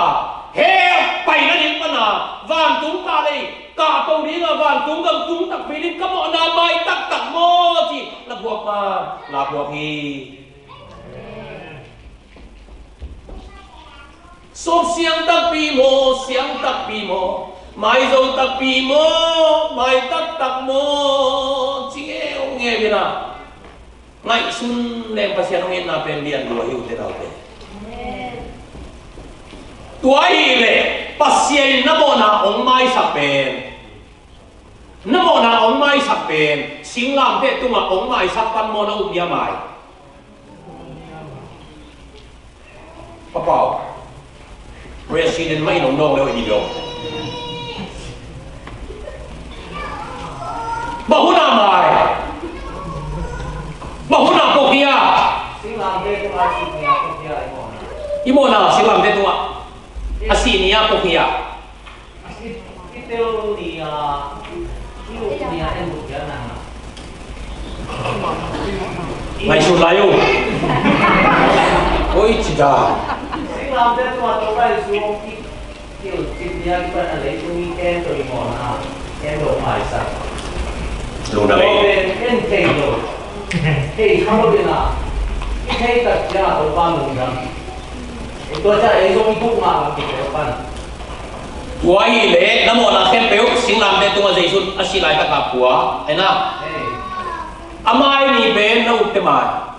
hell paina ding pan a, vantung kah lei kah to ding a, vantung gam tung takpi ding, ka mawhna mai taktak maw ci, la phuak pan la phuak hi. Sawp siang takpi maw, siang takpi maw, maizo takpi maw, mai taktak maw, ci ngeungeu in a, ngaihsun leng Pasian hong itna pen lian lua hi, u te nau te. Tua ahih leh Pasian in na mawhna hong maisak pen, na mawhna hong maisak pen singlamteh tungah hong maisak pan maw, na up ni a mai? Papau, Resident mah in hong dawng leh i dawng. Bang hun a mai? Bang hun a pok hia? Singlamteh tungah a sih ni a pok hia, i mawhna. I mawhna singlamteh tungah a sih ni a pok hia? Ngaihsun lai uh. Oi, ci dan. Lungdam ei. Tua ahih leh na mawhna khempeuh singlamteh tungah Jesu in a sih laitak a pua, hi na. A mai ni pen na up teh mai?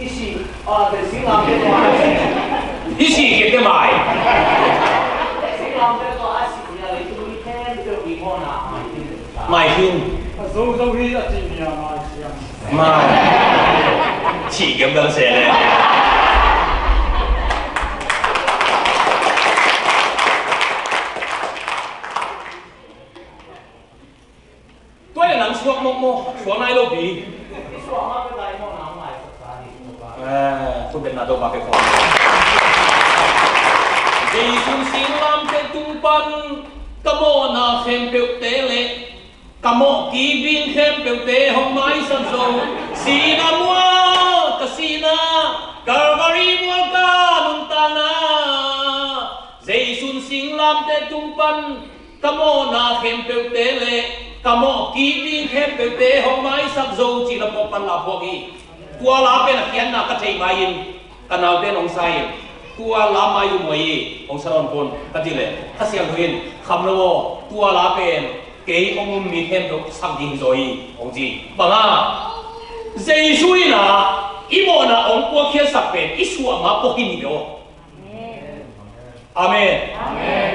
I sih khit teh mai? Mai khin. A zo zo hi a cih ni a mai siam. Mai. Cih gemdang se leh. Tua leh nang suak mawkmawk, suak nai lo pi. Eh, khut beng na, Topa ke khua. Jesu in singlamteh tung pan ka mawhna khempeuhte leh ka mawh kik ding khempeuhte hong maisak zo. Sihna mual ka sihna, Calvary mual ka nuntakna. Jesu in singlamteh tung pan ka mawhna khempeuhte leh ka mawh kik ding khempeuhte hong maisak zo, ci la phuak pan la phuak hi. Tua la pen a khiatna ka thei mai in, ka naute in hong sa in, tua la mai uh muai hi, hong sa nawn pon ka cih leh, Kha Siangtho in, kham lo aw, tua la pen kei hong um mi khempeuh sak ding hi zaw hi, hong ci. Bang hang? Jesu in a i mawhna hong puakkhiatsak pen i suah ma pok hi ni ve aw. Amen. Amen.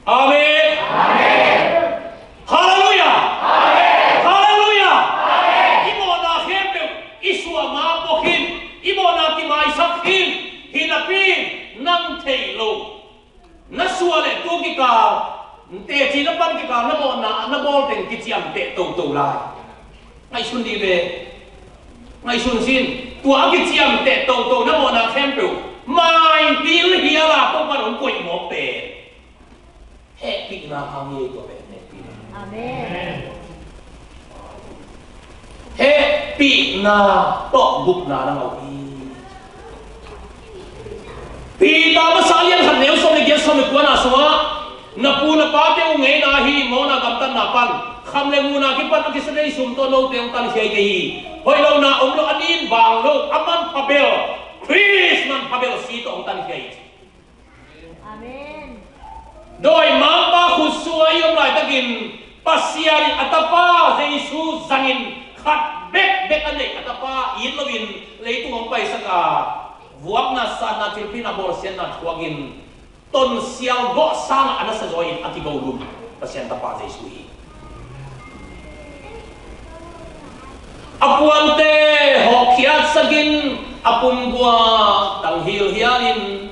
Amen. Halleluiah. Halleluiah. I mawhna khempeuh i suah ma pok hi. I mawhna kimaisak hi. Hi napi nang thei lo. Na suah leh tu kikal, teci na pan kikal na mawhna na bawl teng kiciamteh toto lai. Ngaihsun dih ve. Ngaihsun sin. Tua a kiciamteh toto na mawhna khempeuh mai pil hial a, Topa in hong koih mawk pen hehpihna hang hi, tua pen hehpihna. Amen. Hehpihna tawh gupna na ngah uh hi. Peter masa lian khat neu sawm le giat, sawm le kuana sungah, na pu na pate uh ngeina ahi mawhna gamtatna pan kham le muhna kipan a kisa Zeisu tawh note hong tankhia kei hi. Hoih lohna om lo, a nin bang lo, a manpha bel, Khrist manpha bel si tawh hong tankhia hi. Amen. Dawimangpa khut sungah i om laitakin Pasian in a tapa Jesu zangin khat bekbek a neih a tapa it loin leitung hong paisak a, vuakna, satna, thilpina, bawlsiatna thuakin tonsial gawh sangah a nasa zaw in a kigo lum Pasian tapa Jesu hi. A puante hawhkhiatsakin a pumgua tang hilhialin,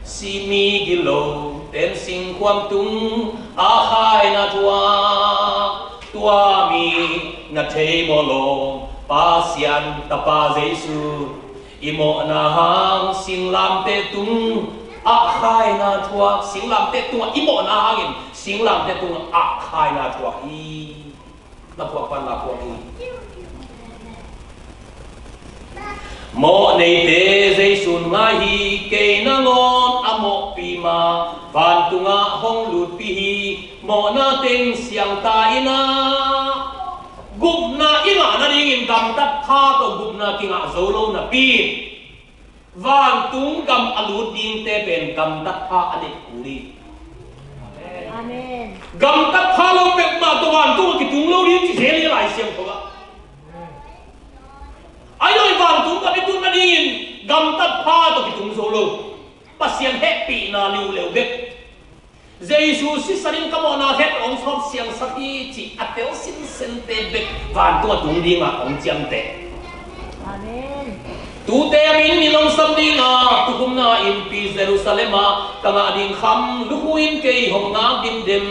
simi gilo ten singkhuam tung a khaina thuak, tua mi na thei mawh lo Pasian tapa Jesu. I mawhna hang singlamteh tung a khaina thuak, singlamteh tungah i mawhna hangin singlamteh tungah a khaina thuak hi. Na thuak pan la thuak hi. Mawh neite Jesu ngai hi, kei nangawn a mawhpi ma, vantungah hong lutpi hi. Mawhna teng siangta in ah, gupna i ngah nadingin gamtat pha tawh gupna kingah zo lo napi, vantung gam a lut dingte pen gamtat pha a neih kul hi. Amen. Gamtat pha lo peuhmah tawh vantung a kitung lo ding ci zel hi Lai Siangtho ah. Ahi zongin vantung gam i tut nadingin gamtat pha tawh kitung zo lo. Pasian hehpihna liuleu bek. Jesu sisan in ka mawhna khempeuh hong sawp siangsak hi, cih a tel sinsente bek vantungah tung dingah hong ciamteh. Amen. Tute a min min hong sam dingah tukhumna innpi Jerusalem ah ka ngah ding kham lukhu in kei hong ngak dimdem.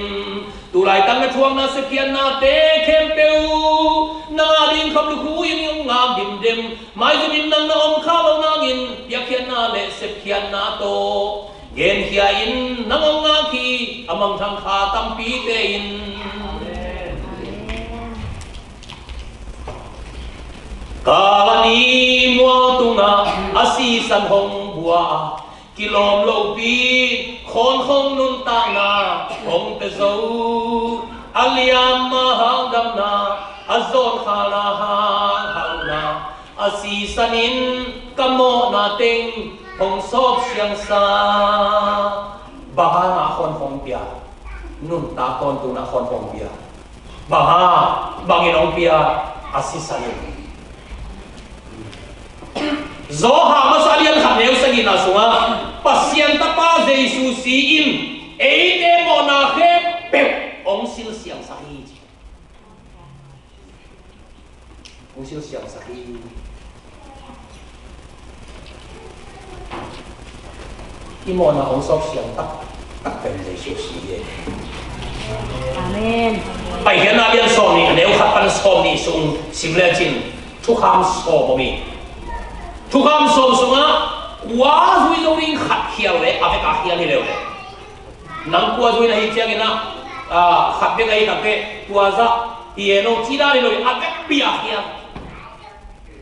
Tulaitak na thuakna sepkhiatnate khempeuh na ngah ding kham lukhu in hong ngak dimdem. Maizum in nang na om kha lo nangin piakkhiatna le sepkhiatna tawh genkhia in nang hong ngak hi, a mangthang kha tampite in. Kalvari mual tungah a sisan hong bua a, kilawm lopi khawnkhong nuntakna hong pia zo. A liamma hangdamna, a zawnkhalna hanghauhna, a sisan in ka mawhna teng hong sawp siangsa. Bang hangah khawnkhong pia? Nuntak tawntung ah khawnkhong pia. Bang hang, bangin hong pia? A sisan in. Johan masa lian khat neu sagihna sungah Pasian tapa Jesu si in eite mawhna khempeuh hong silsiangsak hi. Hong silsiangsak hi. I mawhna hong sawp siang taktak pen Jesu si hi. Amen. Paikhiatna lian sawm nih, a neu khat pan sawm nih sung sim lecin thukham sawm om hi. Thukham sawm sungah kua zui zo ding khat khial le a vek a khial hi leuleu. Nang kua zui na hi ciangin ah, ah, khat bek a hi tak teh tua zah hi e no ci dan hi lo, a vekpi a khial.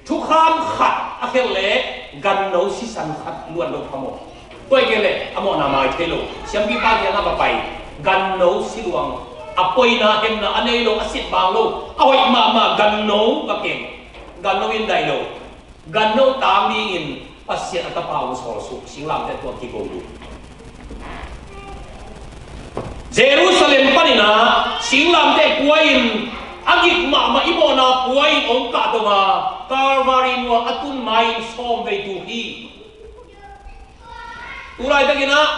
Thukham khat a khial leh ganno sisan khat luan lo phamawh. Tua hi kei leh a mawhna mai thei lo. Siampipa kiangah va pai, ganno si luang, a poina hemna a nei lo, a sit bang lo, a hoih mahmah ganno va keng. Ganno in daih lo. Ganno tang dingin Pasian a tapa hong sawlsuk, singlamteh tungah kigo lum. Jerusalem panin ah singlamteh pua in, a gik mahmah i mawhna pua in hong kahto a, Kalvari mual a tun ma-in sawm vei tuk hi. Tulaitakin ah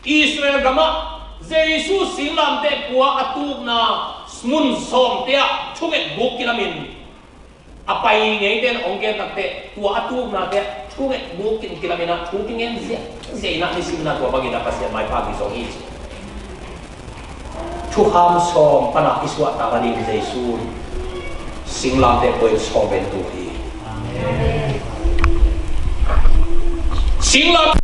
Israel gamah Jesu singlamteh pua a tukna mun sawmte ah thunget buk kilamin, a pai ngeite in hong gen tak teh tua a tuknate ah thunget buk in kilamin ah thu kingen ziahziah in ah nisim in ah tua bangin ah Pasian maipha kizong hi. Thukham sawm panah i suahtak a ding Jesu singlamteh pua in sawm vei tuk hi. Singlam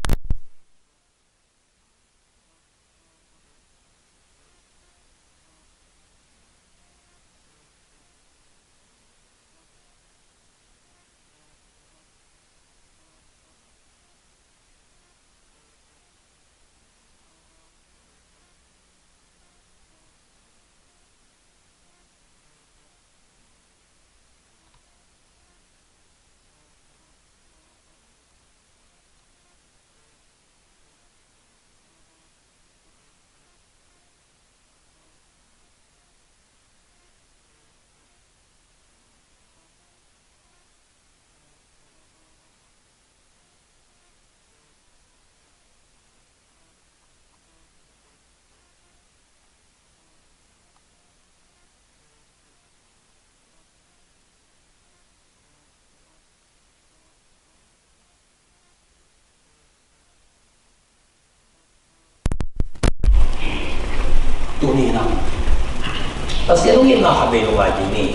Pasian hong itna khatvei lungngai kik ni.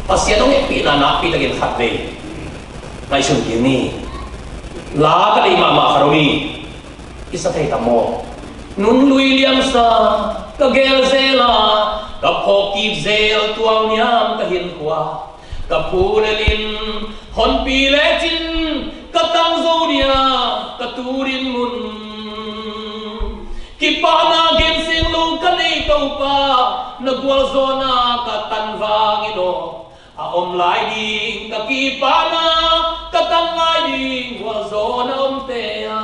Pasian hong hehpihna nakpi takin khatvei ngaihsun kik ni. La ka deih mahmah khat om hi. I sa thei tam maw? Nunglui liamsa ka gel zel a, ka phawk kik zel tualniam ka hinkhua. Ka phu lelin honpi lecin ka tangzo dia ka tu dinmun. Kipahna genseng lo ka nei Topa, na gualzawhna ka tan vangin aw. A om lai ding ka kipahna, ka tan lai ding gualzawhna omte a.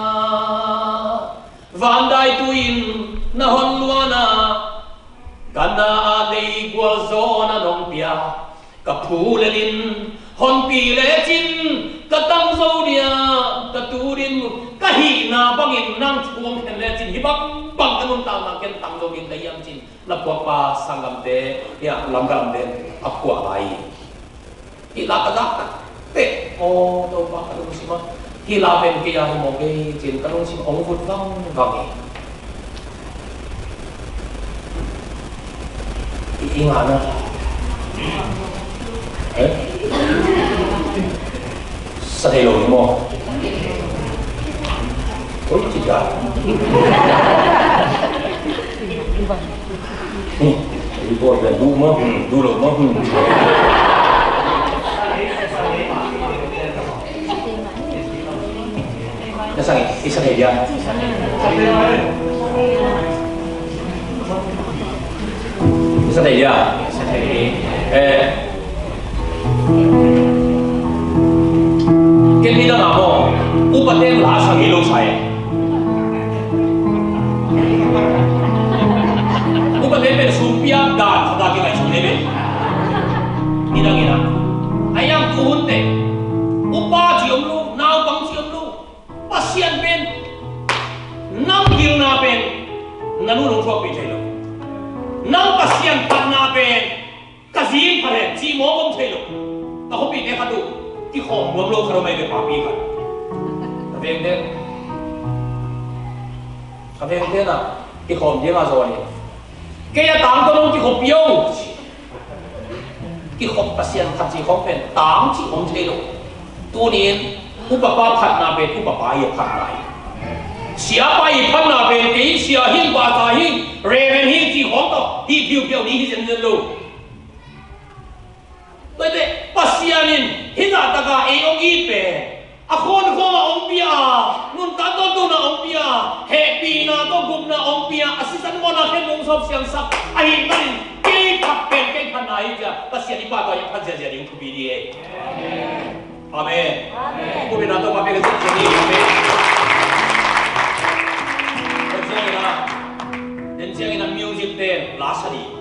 Van dai tu-in na hon luana, ka na a lei gualzawhna nong pia. Ka phu lelin honpi lecin ka tangzo dia ka tu dinmun. Ka hihna bangin nang thu hong khen lecin hih bangbang ka nuntakna ken tangzo ding ka hiam cin, na puakpa sanggamte, hia lamka lamte a puak lai hi. Hih la ka zak tak teh, aw Topa, ka lungsim ah hih la pen kei a hi mawk ei cin ka lungsim ah hong vut vangvang hi. I, i ngana. Eh? Sa thei lo ni maw? Oi, ci ja. Hmm. I bawl pen duh maw? Hmm. Duh lo maw? Hmm. Na sang i, i sa thei dia. I sa thei dia. Eh. Ken nidang a maw, upa ten la sa ngei lo sa e. Upa ten pen sum piak dan khat a kingaihsun hi ve. Nidang in a, a iang tu hun teh upa ci om lo, naupang ci om lo. Pasian pen nang gilna pen na nu nong thuakpih thei lo. Nang Pasian phatna pen ka zi in phat hen cih mawk om thei lo. Ka khuapihte khat uh kikhawm nuam lo khat om ahi ve, papi khat. Ka vengte, ka vengte na kikhawm ding a zaw hi. Kei a tang tawh nong kikhop pih o. Kikhop Pasian phat cih khawng pen tang cih om thei lo. Tuni-in upapa phatna pen upapa hi a phatna hi. Siapa hi phatna pen kei sia hi, pastor hi, reverend hi cih khawng tawh hi phiuphiau ni hi zenzen lo. Tua hi teh Pasian in hih zahtak a ei hong it pen a khawnkhawm a hong pia, nuntak tawntungna hong pia, hehpihna tawh gupna hong pia, a sisan mawhna khen hong sawp siangsak ahih manin kei phat pen kei phatna hi ci-a Pasian i pahtawi a phat ziahziah ding thupi ding hi. Amen. Amen. Thupi na tawh ma pia ka zia ni. Amen. Tua ciangin a, den ciangin a music ten la sa ding.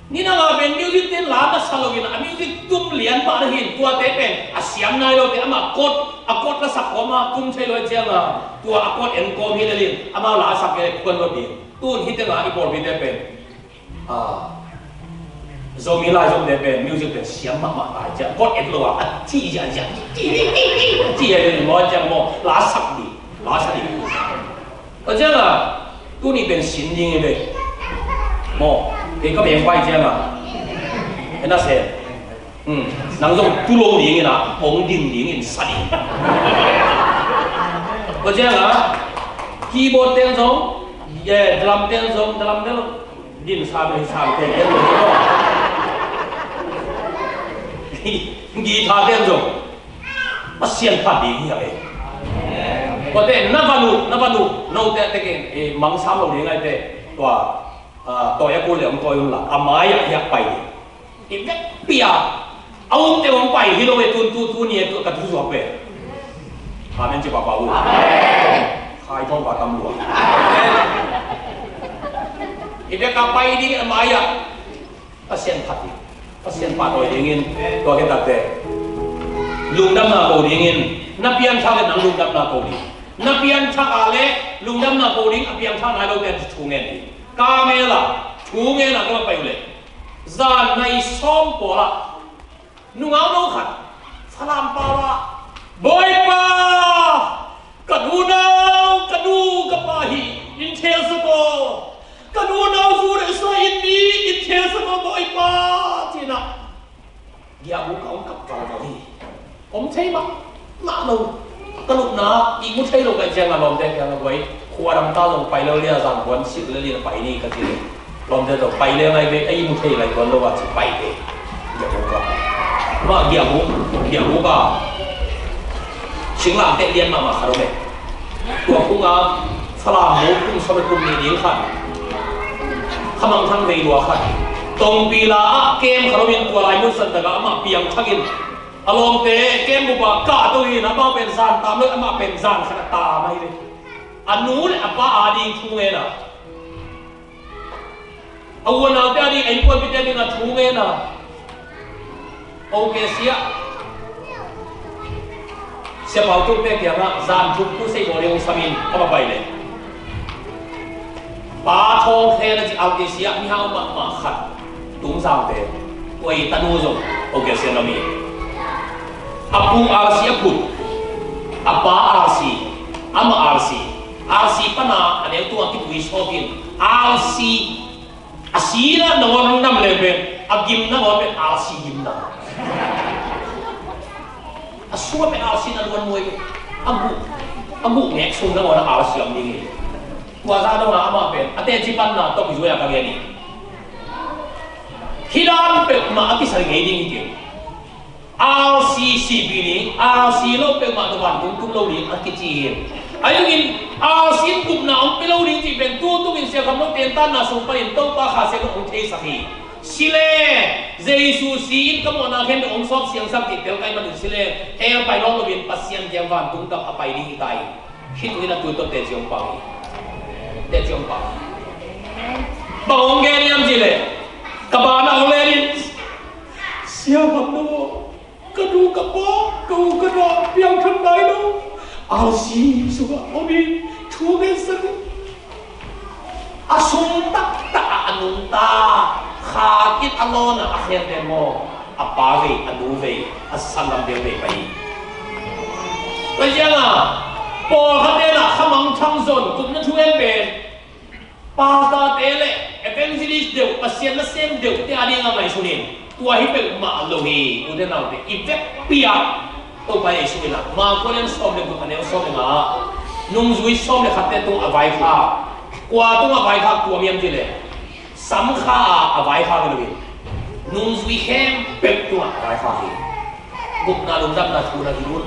Nidang a pen music ten la na sa loin a music tum lian mah na hi in, tuate pen a siam nai lote amah kot, a kot la sak kawm a tum thei lo ciang a, tua a kot en kawm hi lel in amau la sak kei leh khuan lo ding. Tun hih teng a i pawlpite pen, ah, Zomi laizomte pen music pen siam mahmah lai ciang kot en lo a, a ci ziahziah ci hi lel in maw ciang maw la sak ding, la sa ding. Tua ciang a, tuni pen sin ding hi ve. Maw, kei ka veng pai ciang a, en a se. Hmm. Nang zong tu lo ding in a, hong ding ding in sa ding. Tua ciang a, keyboard ten zong, eh, drum ten zong, drum ten zong, din sa, din sa, ten ten zong. Guitar ten zong. Pasian phat ding hi a ve. Tua teh na van uh, na van uh, note a tekin, eh, mangsa lo ding a hi teh, tua, ah, tawi a kul leh hong tawi un la, a mai ah hiah pai ding. I vekpi a, a um teh hong pai hi lo ve, tun tu, tuni e, tu ka thu zuak ve. Amen ci papa uh. Khai thong pa tam lua. I vek a pai ding a mai ah. Pasian phat hi. Pasian pahtawi dingin, tua khit takteh lungdamna ko dingin, na piangthak in nang lungdamna ko ding. Na piangthak a leh lungdamna ko ding, a piangthak nai lote thu ngen ding. Ka mel a thu ngen a ka va pai uh leh, zan nai sawm pawl ah nungau no khat Falam pau ah, Bawipa, ka unau, ka nu, ka pa hi in thel suk aw. Ka nu Nau zu le sa in mi in thei sa ko Bawipa, ci-in ah giahbuk ah hong kap valval hi. Om thei mahmah lo. Ka lupna ihmu thei lo ka hih ciangin lawmte kiangah, guai, khua dang ta zong pai lo leh a, zan kuan sik leh lian pai ni, ka ci leh, lawmte tawh pai leng ai ve, a ihmu thei lai tuan lo a ci, pai ve. Giahbuk ah, amah giahbuk, giahbuk ah singlamteh lian mahmah khat om e. Tua kung ah Falam mu kum sawm le kum nih ding khat, Kha Mang Thang vei lua khat, Tongpi la ah kem khat om in, tua lai mun san tak ah amah piang thak in, a lawmte kem bup ah kahto hi-in, amau pen zan tam lo, amah pen zan khat a tam ahi ve. A nu le a pa ading thu ngen a, a u a naute ading, a innkuanpihte ading a thu ngen a, O K C ah Sia Pau Tung Pek kiangah zan thum crusade bawl ding hong sam in, amah pai leh, Pa Thawng Khen a ci, O K C ah mihau mahmah khat, Tung Zangte, tua i tanu zong O K C ah na mi. A pu R C a phut, a pa R C, amah R C, R C pan a neu tung a kipui sawt in, R C a sihna nangawn hong nam leng pen, a gimna nangawn pen R C gimna. A sung ah pen R C na luan muai ve. A guh, a guh ngek sung nangawn a R C om ding hi. Tua zah dong a amah pen a teci panna tawh kizui a ka gen hi. Hih dan peuhmah a kisa ngei ding hi kei. R C C P ni, R C lo peuhmah tawh vantung tung lo ding a kici hi. Ahi zongin R C in gupna hong pia lo ding cih pen tu tung in Sia Kham Lo tentanna sung panin Topa Kha Siangtho hong theisak hi. Si leng, Jesu si in ka mawhna khempeuh hong sawt siangsak cih tel ka hih manin si leng, hell pai nawn loin Pasian kiang vantung gam a pai ding hi ta hi. Khitui na tui tawh teci hong pang hi. Teci hong pang hi. Bang hong gen hiam cih leh, ka banah hong len in, Sia Kham Lo, ka nu ka pa, ka u ka nau piangthak nai lo. R C sungah om in thu ngensak in. A sung taktak ah a nungta, khak in a lawn ah a khente maw, a pa vei, a nu vei, a sanggam vei vei pai hi. Tua ciangin pawlkhat in ah Kha Mang Thang zon gupna thu ngen pen pastorte le evangelist deuh, Pasian nasem deuhte ading a ngaihsun in, tua hi peuhmah lo hi. Ute naute, i vekpi ah Topa Jesu in ah, Marka lian sawm le guk, a neu sawm le nga ah, nungzui sawm le khatte tungah a vaikhak. Kua tungah a vaikhak tuam hiam cih leh, sam kha a vaikhak hi lo hi. Nungzui khempeuh tungah a vaikhak hi. Gupna, lungdamna thu na hi un.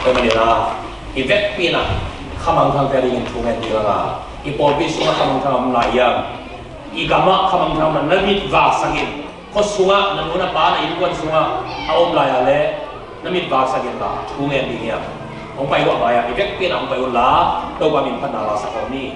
Tua manin ah, i vekpi in ah Kha Mang Thangte adingin thu ngen ding a ngah. I pawlpi sungah Kha Mang Thang om lai hiam? I gamah Kha Mang Thang na mit vaksak in. Khua sungah, na nu na pa, na innkuan sungah a om lai ah leh na mit vaksak in la, thu ngen ding hiam? Hong pai uh a, pai a, i vekpi in ah hong pai un la, Topa min phatna la sak ni.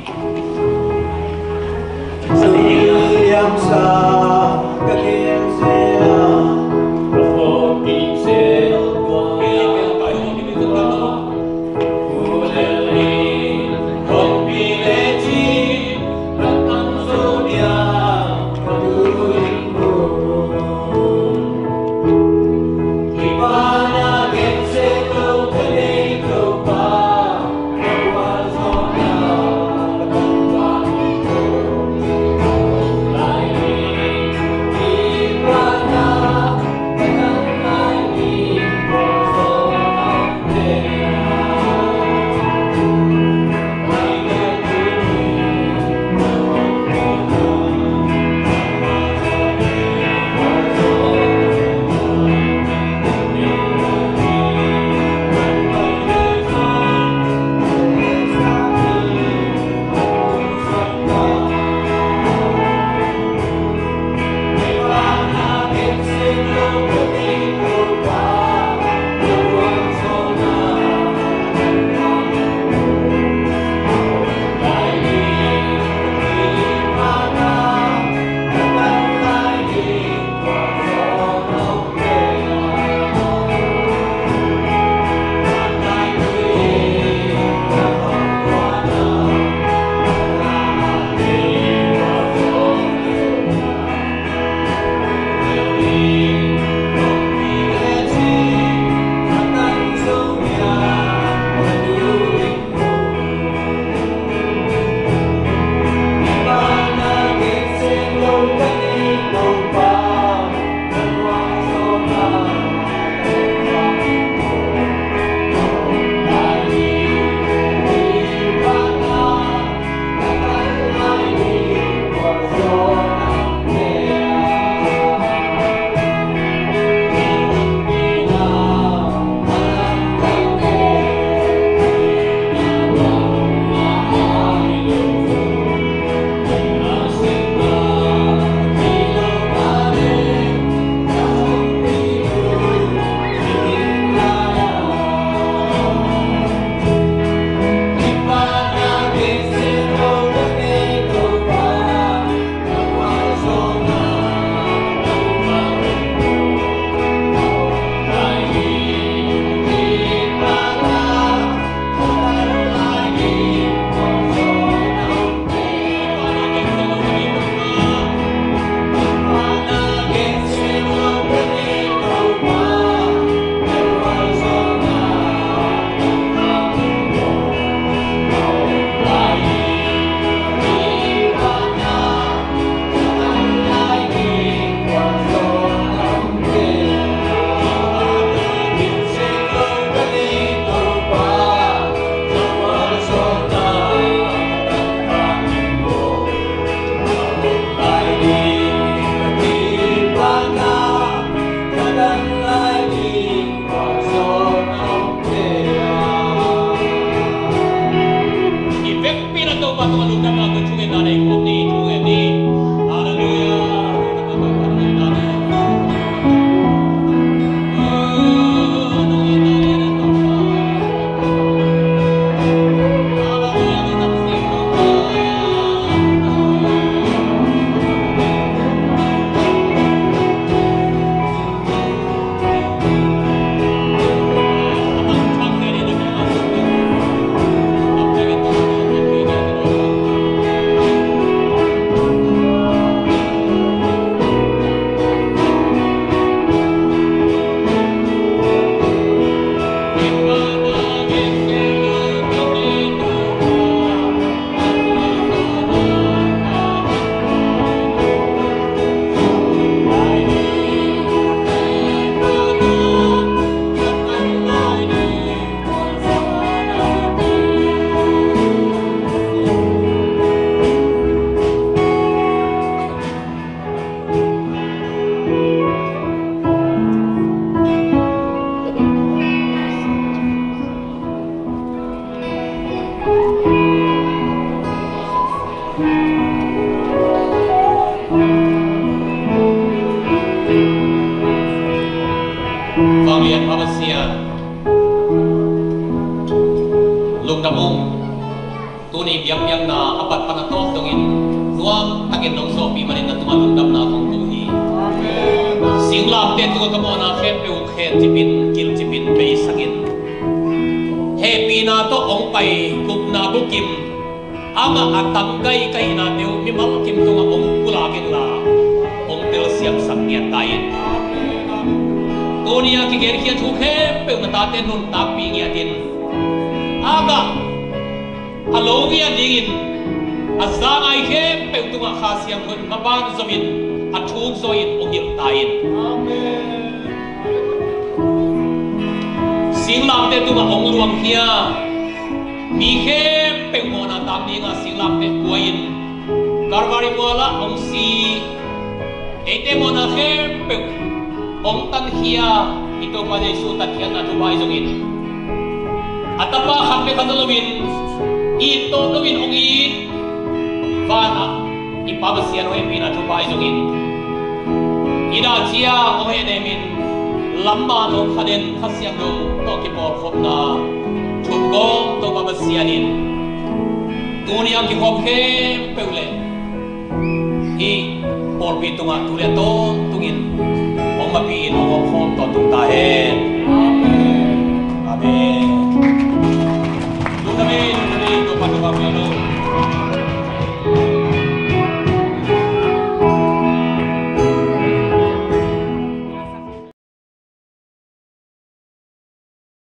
Pasian, lungdam ung. Tuni biakpiakna a pat pan a tawp dongin nuam takin nong sawhpih manin na tungah lungdamna kong ko hi. Singlamteh tungah ka mawhna khempeuh khencipin, kilcipin, beisakin, hehpihna tawh hong pai gupna bukim, amah a tanggai ka hihnate uh mimal kim tungah hong pulak inla, hong telsiamsak ngiat ta in. Tuni a kigenkhiat thu khempeuh na tate nuntakpih ngiatin, amah a lo ngiat dingin a za ngai khempeuh tungah Kha Siangtho in maban zomin a thuk zaw in hong hilh ta in. Singlamteh tungah hong luangkhia, mi khempeuh mawhna tang dinga singlamteh buai-in Calvary mualah hong si, eite mawhna khempeuh hong tankhia i Topa Jesu tatkhiatna thupha ahi zongin, a Tapa khat bek a za loin, it tawm loin hong it vanah i Pa Pasian hong hehpihna thupha ahi zongin, i dahcia hong hehnemin lamban hong khaden Kha Siangtho tawh kipawlkhopna thuk gawm Topa Pasian in tuni a kikhawm khempeuh le hih pawlpi tungah tu le tawntungin hong mapih in hong omkhawm tawntung ta hen. Amen. Lungdam in, lungdam in, Topa, Topa, Topa.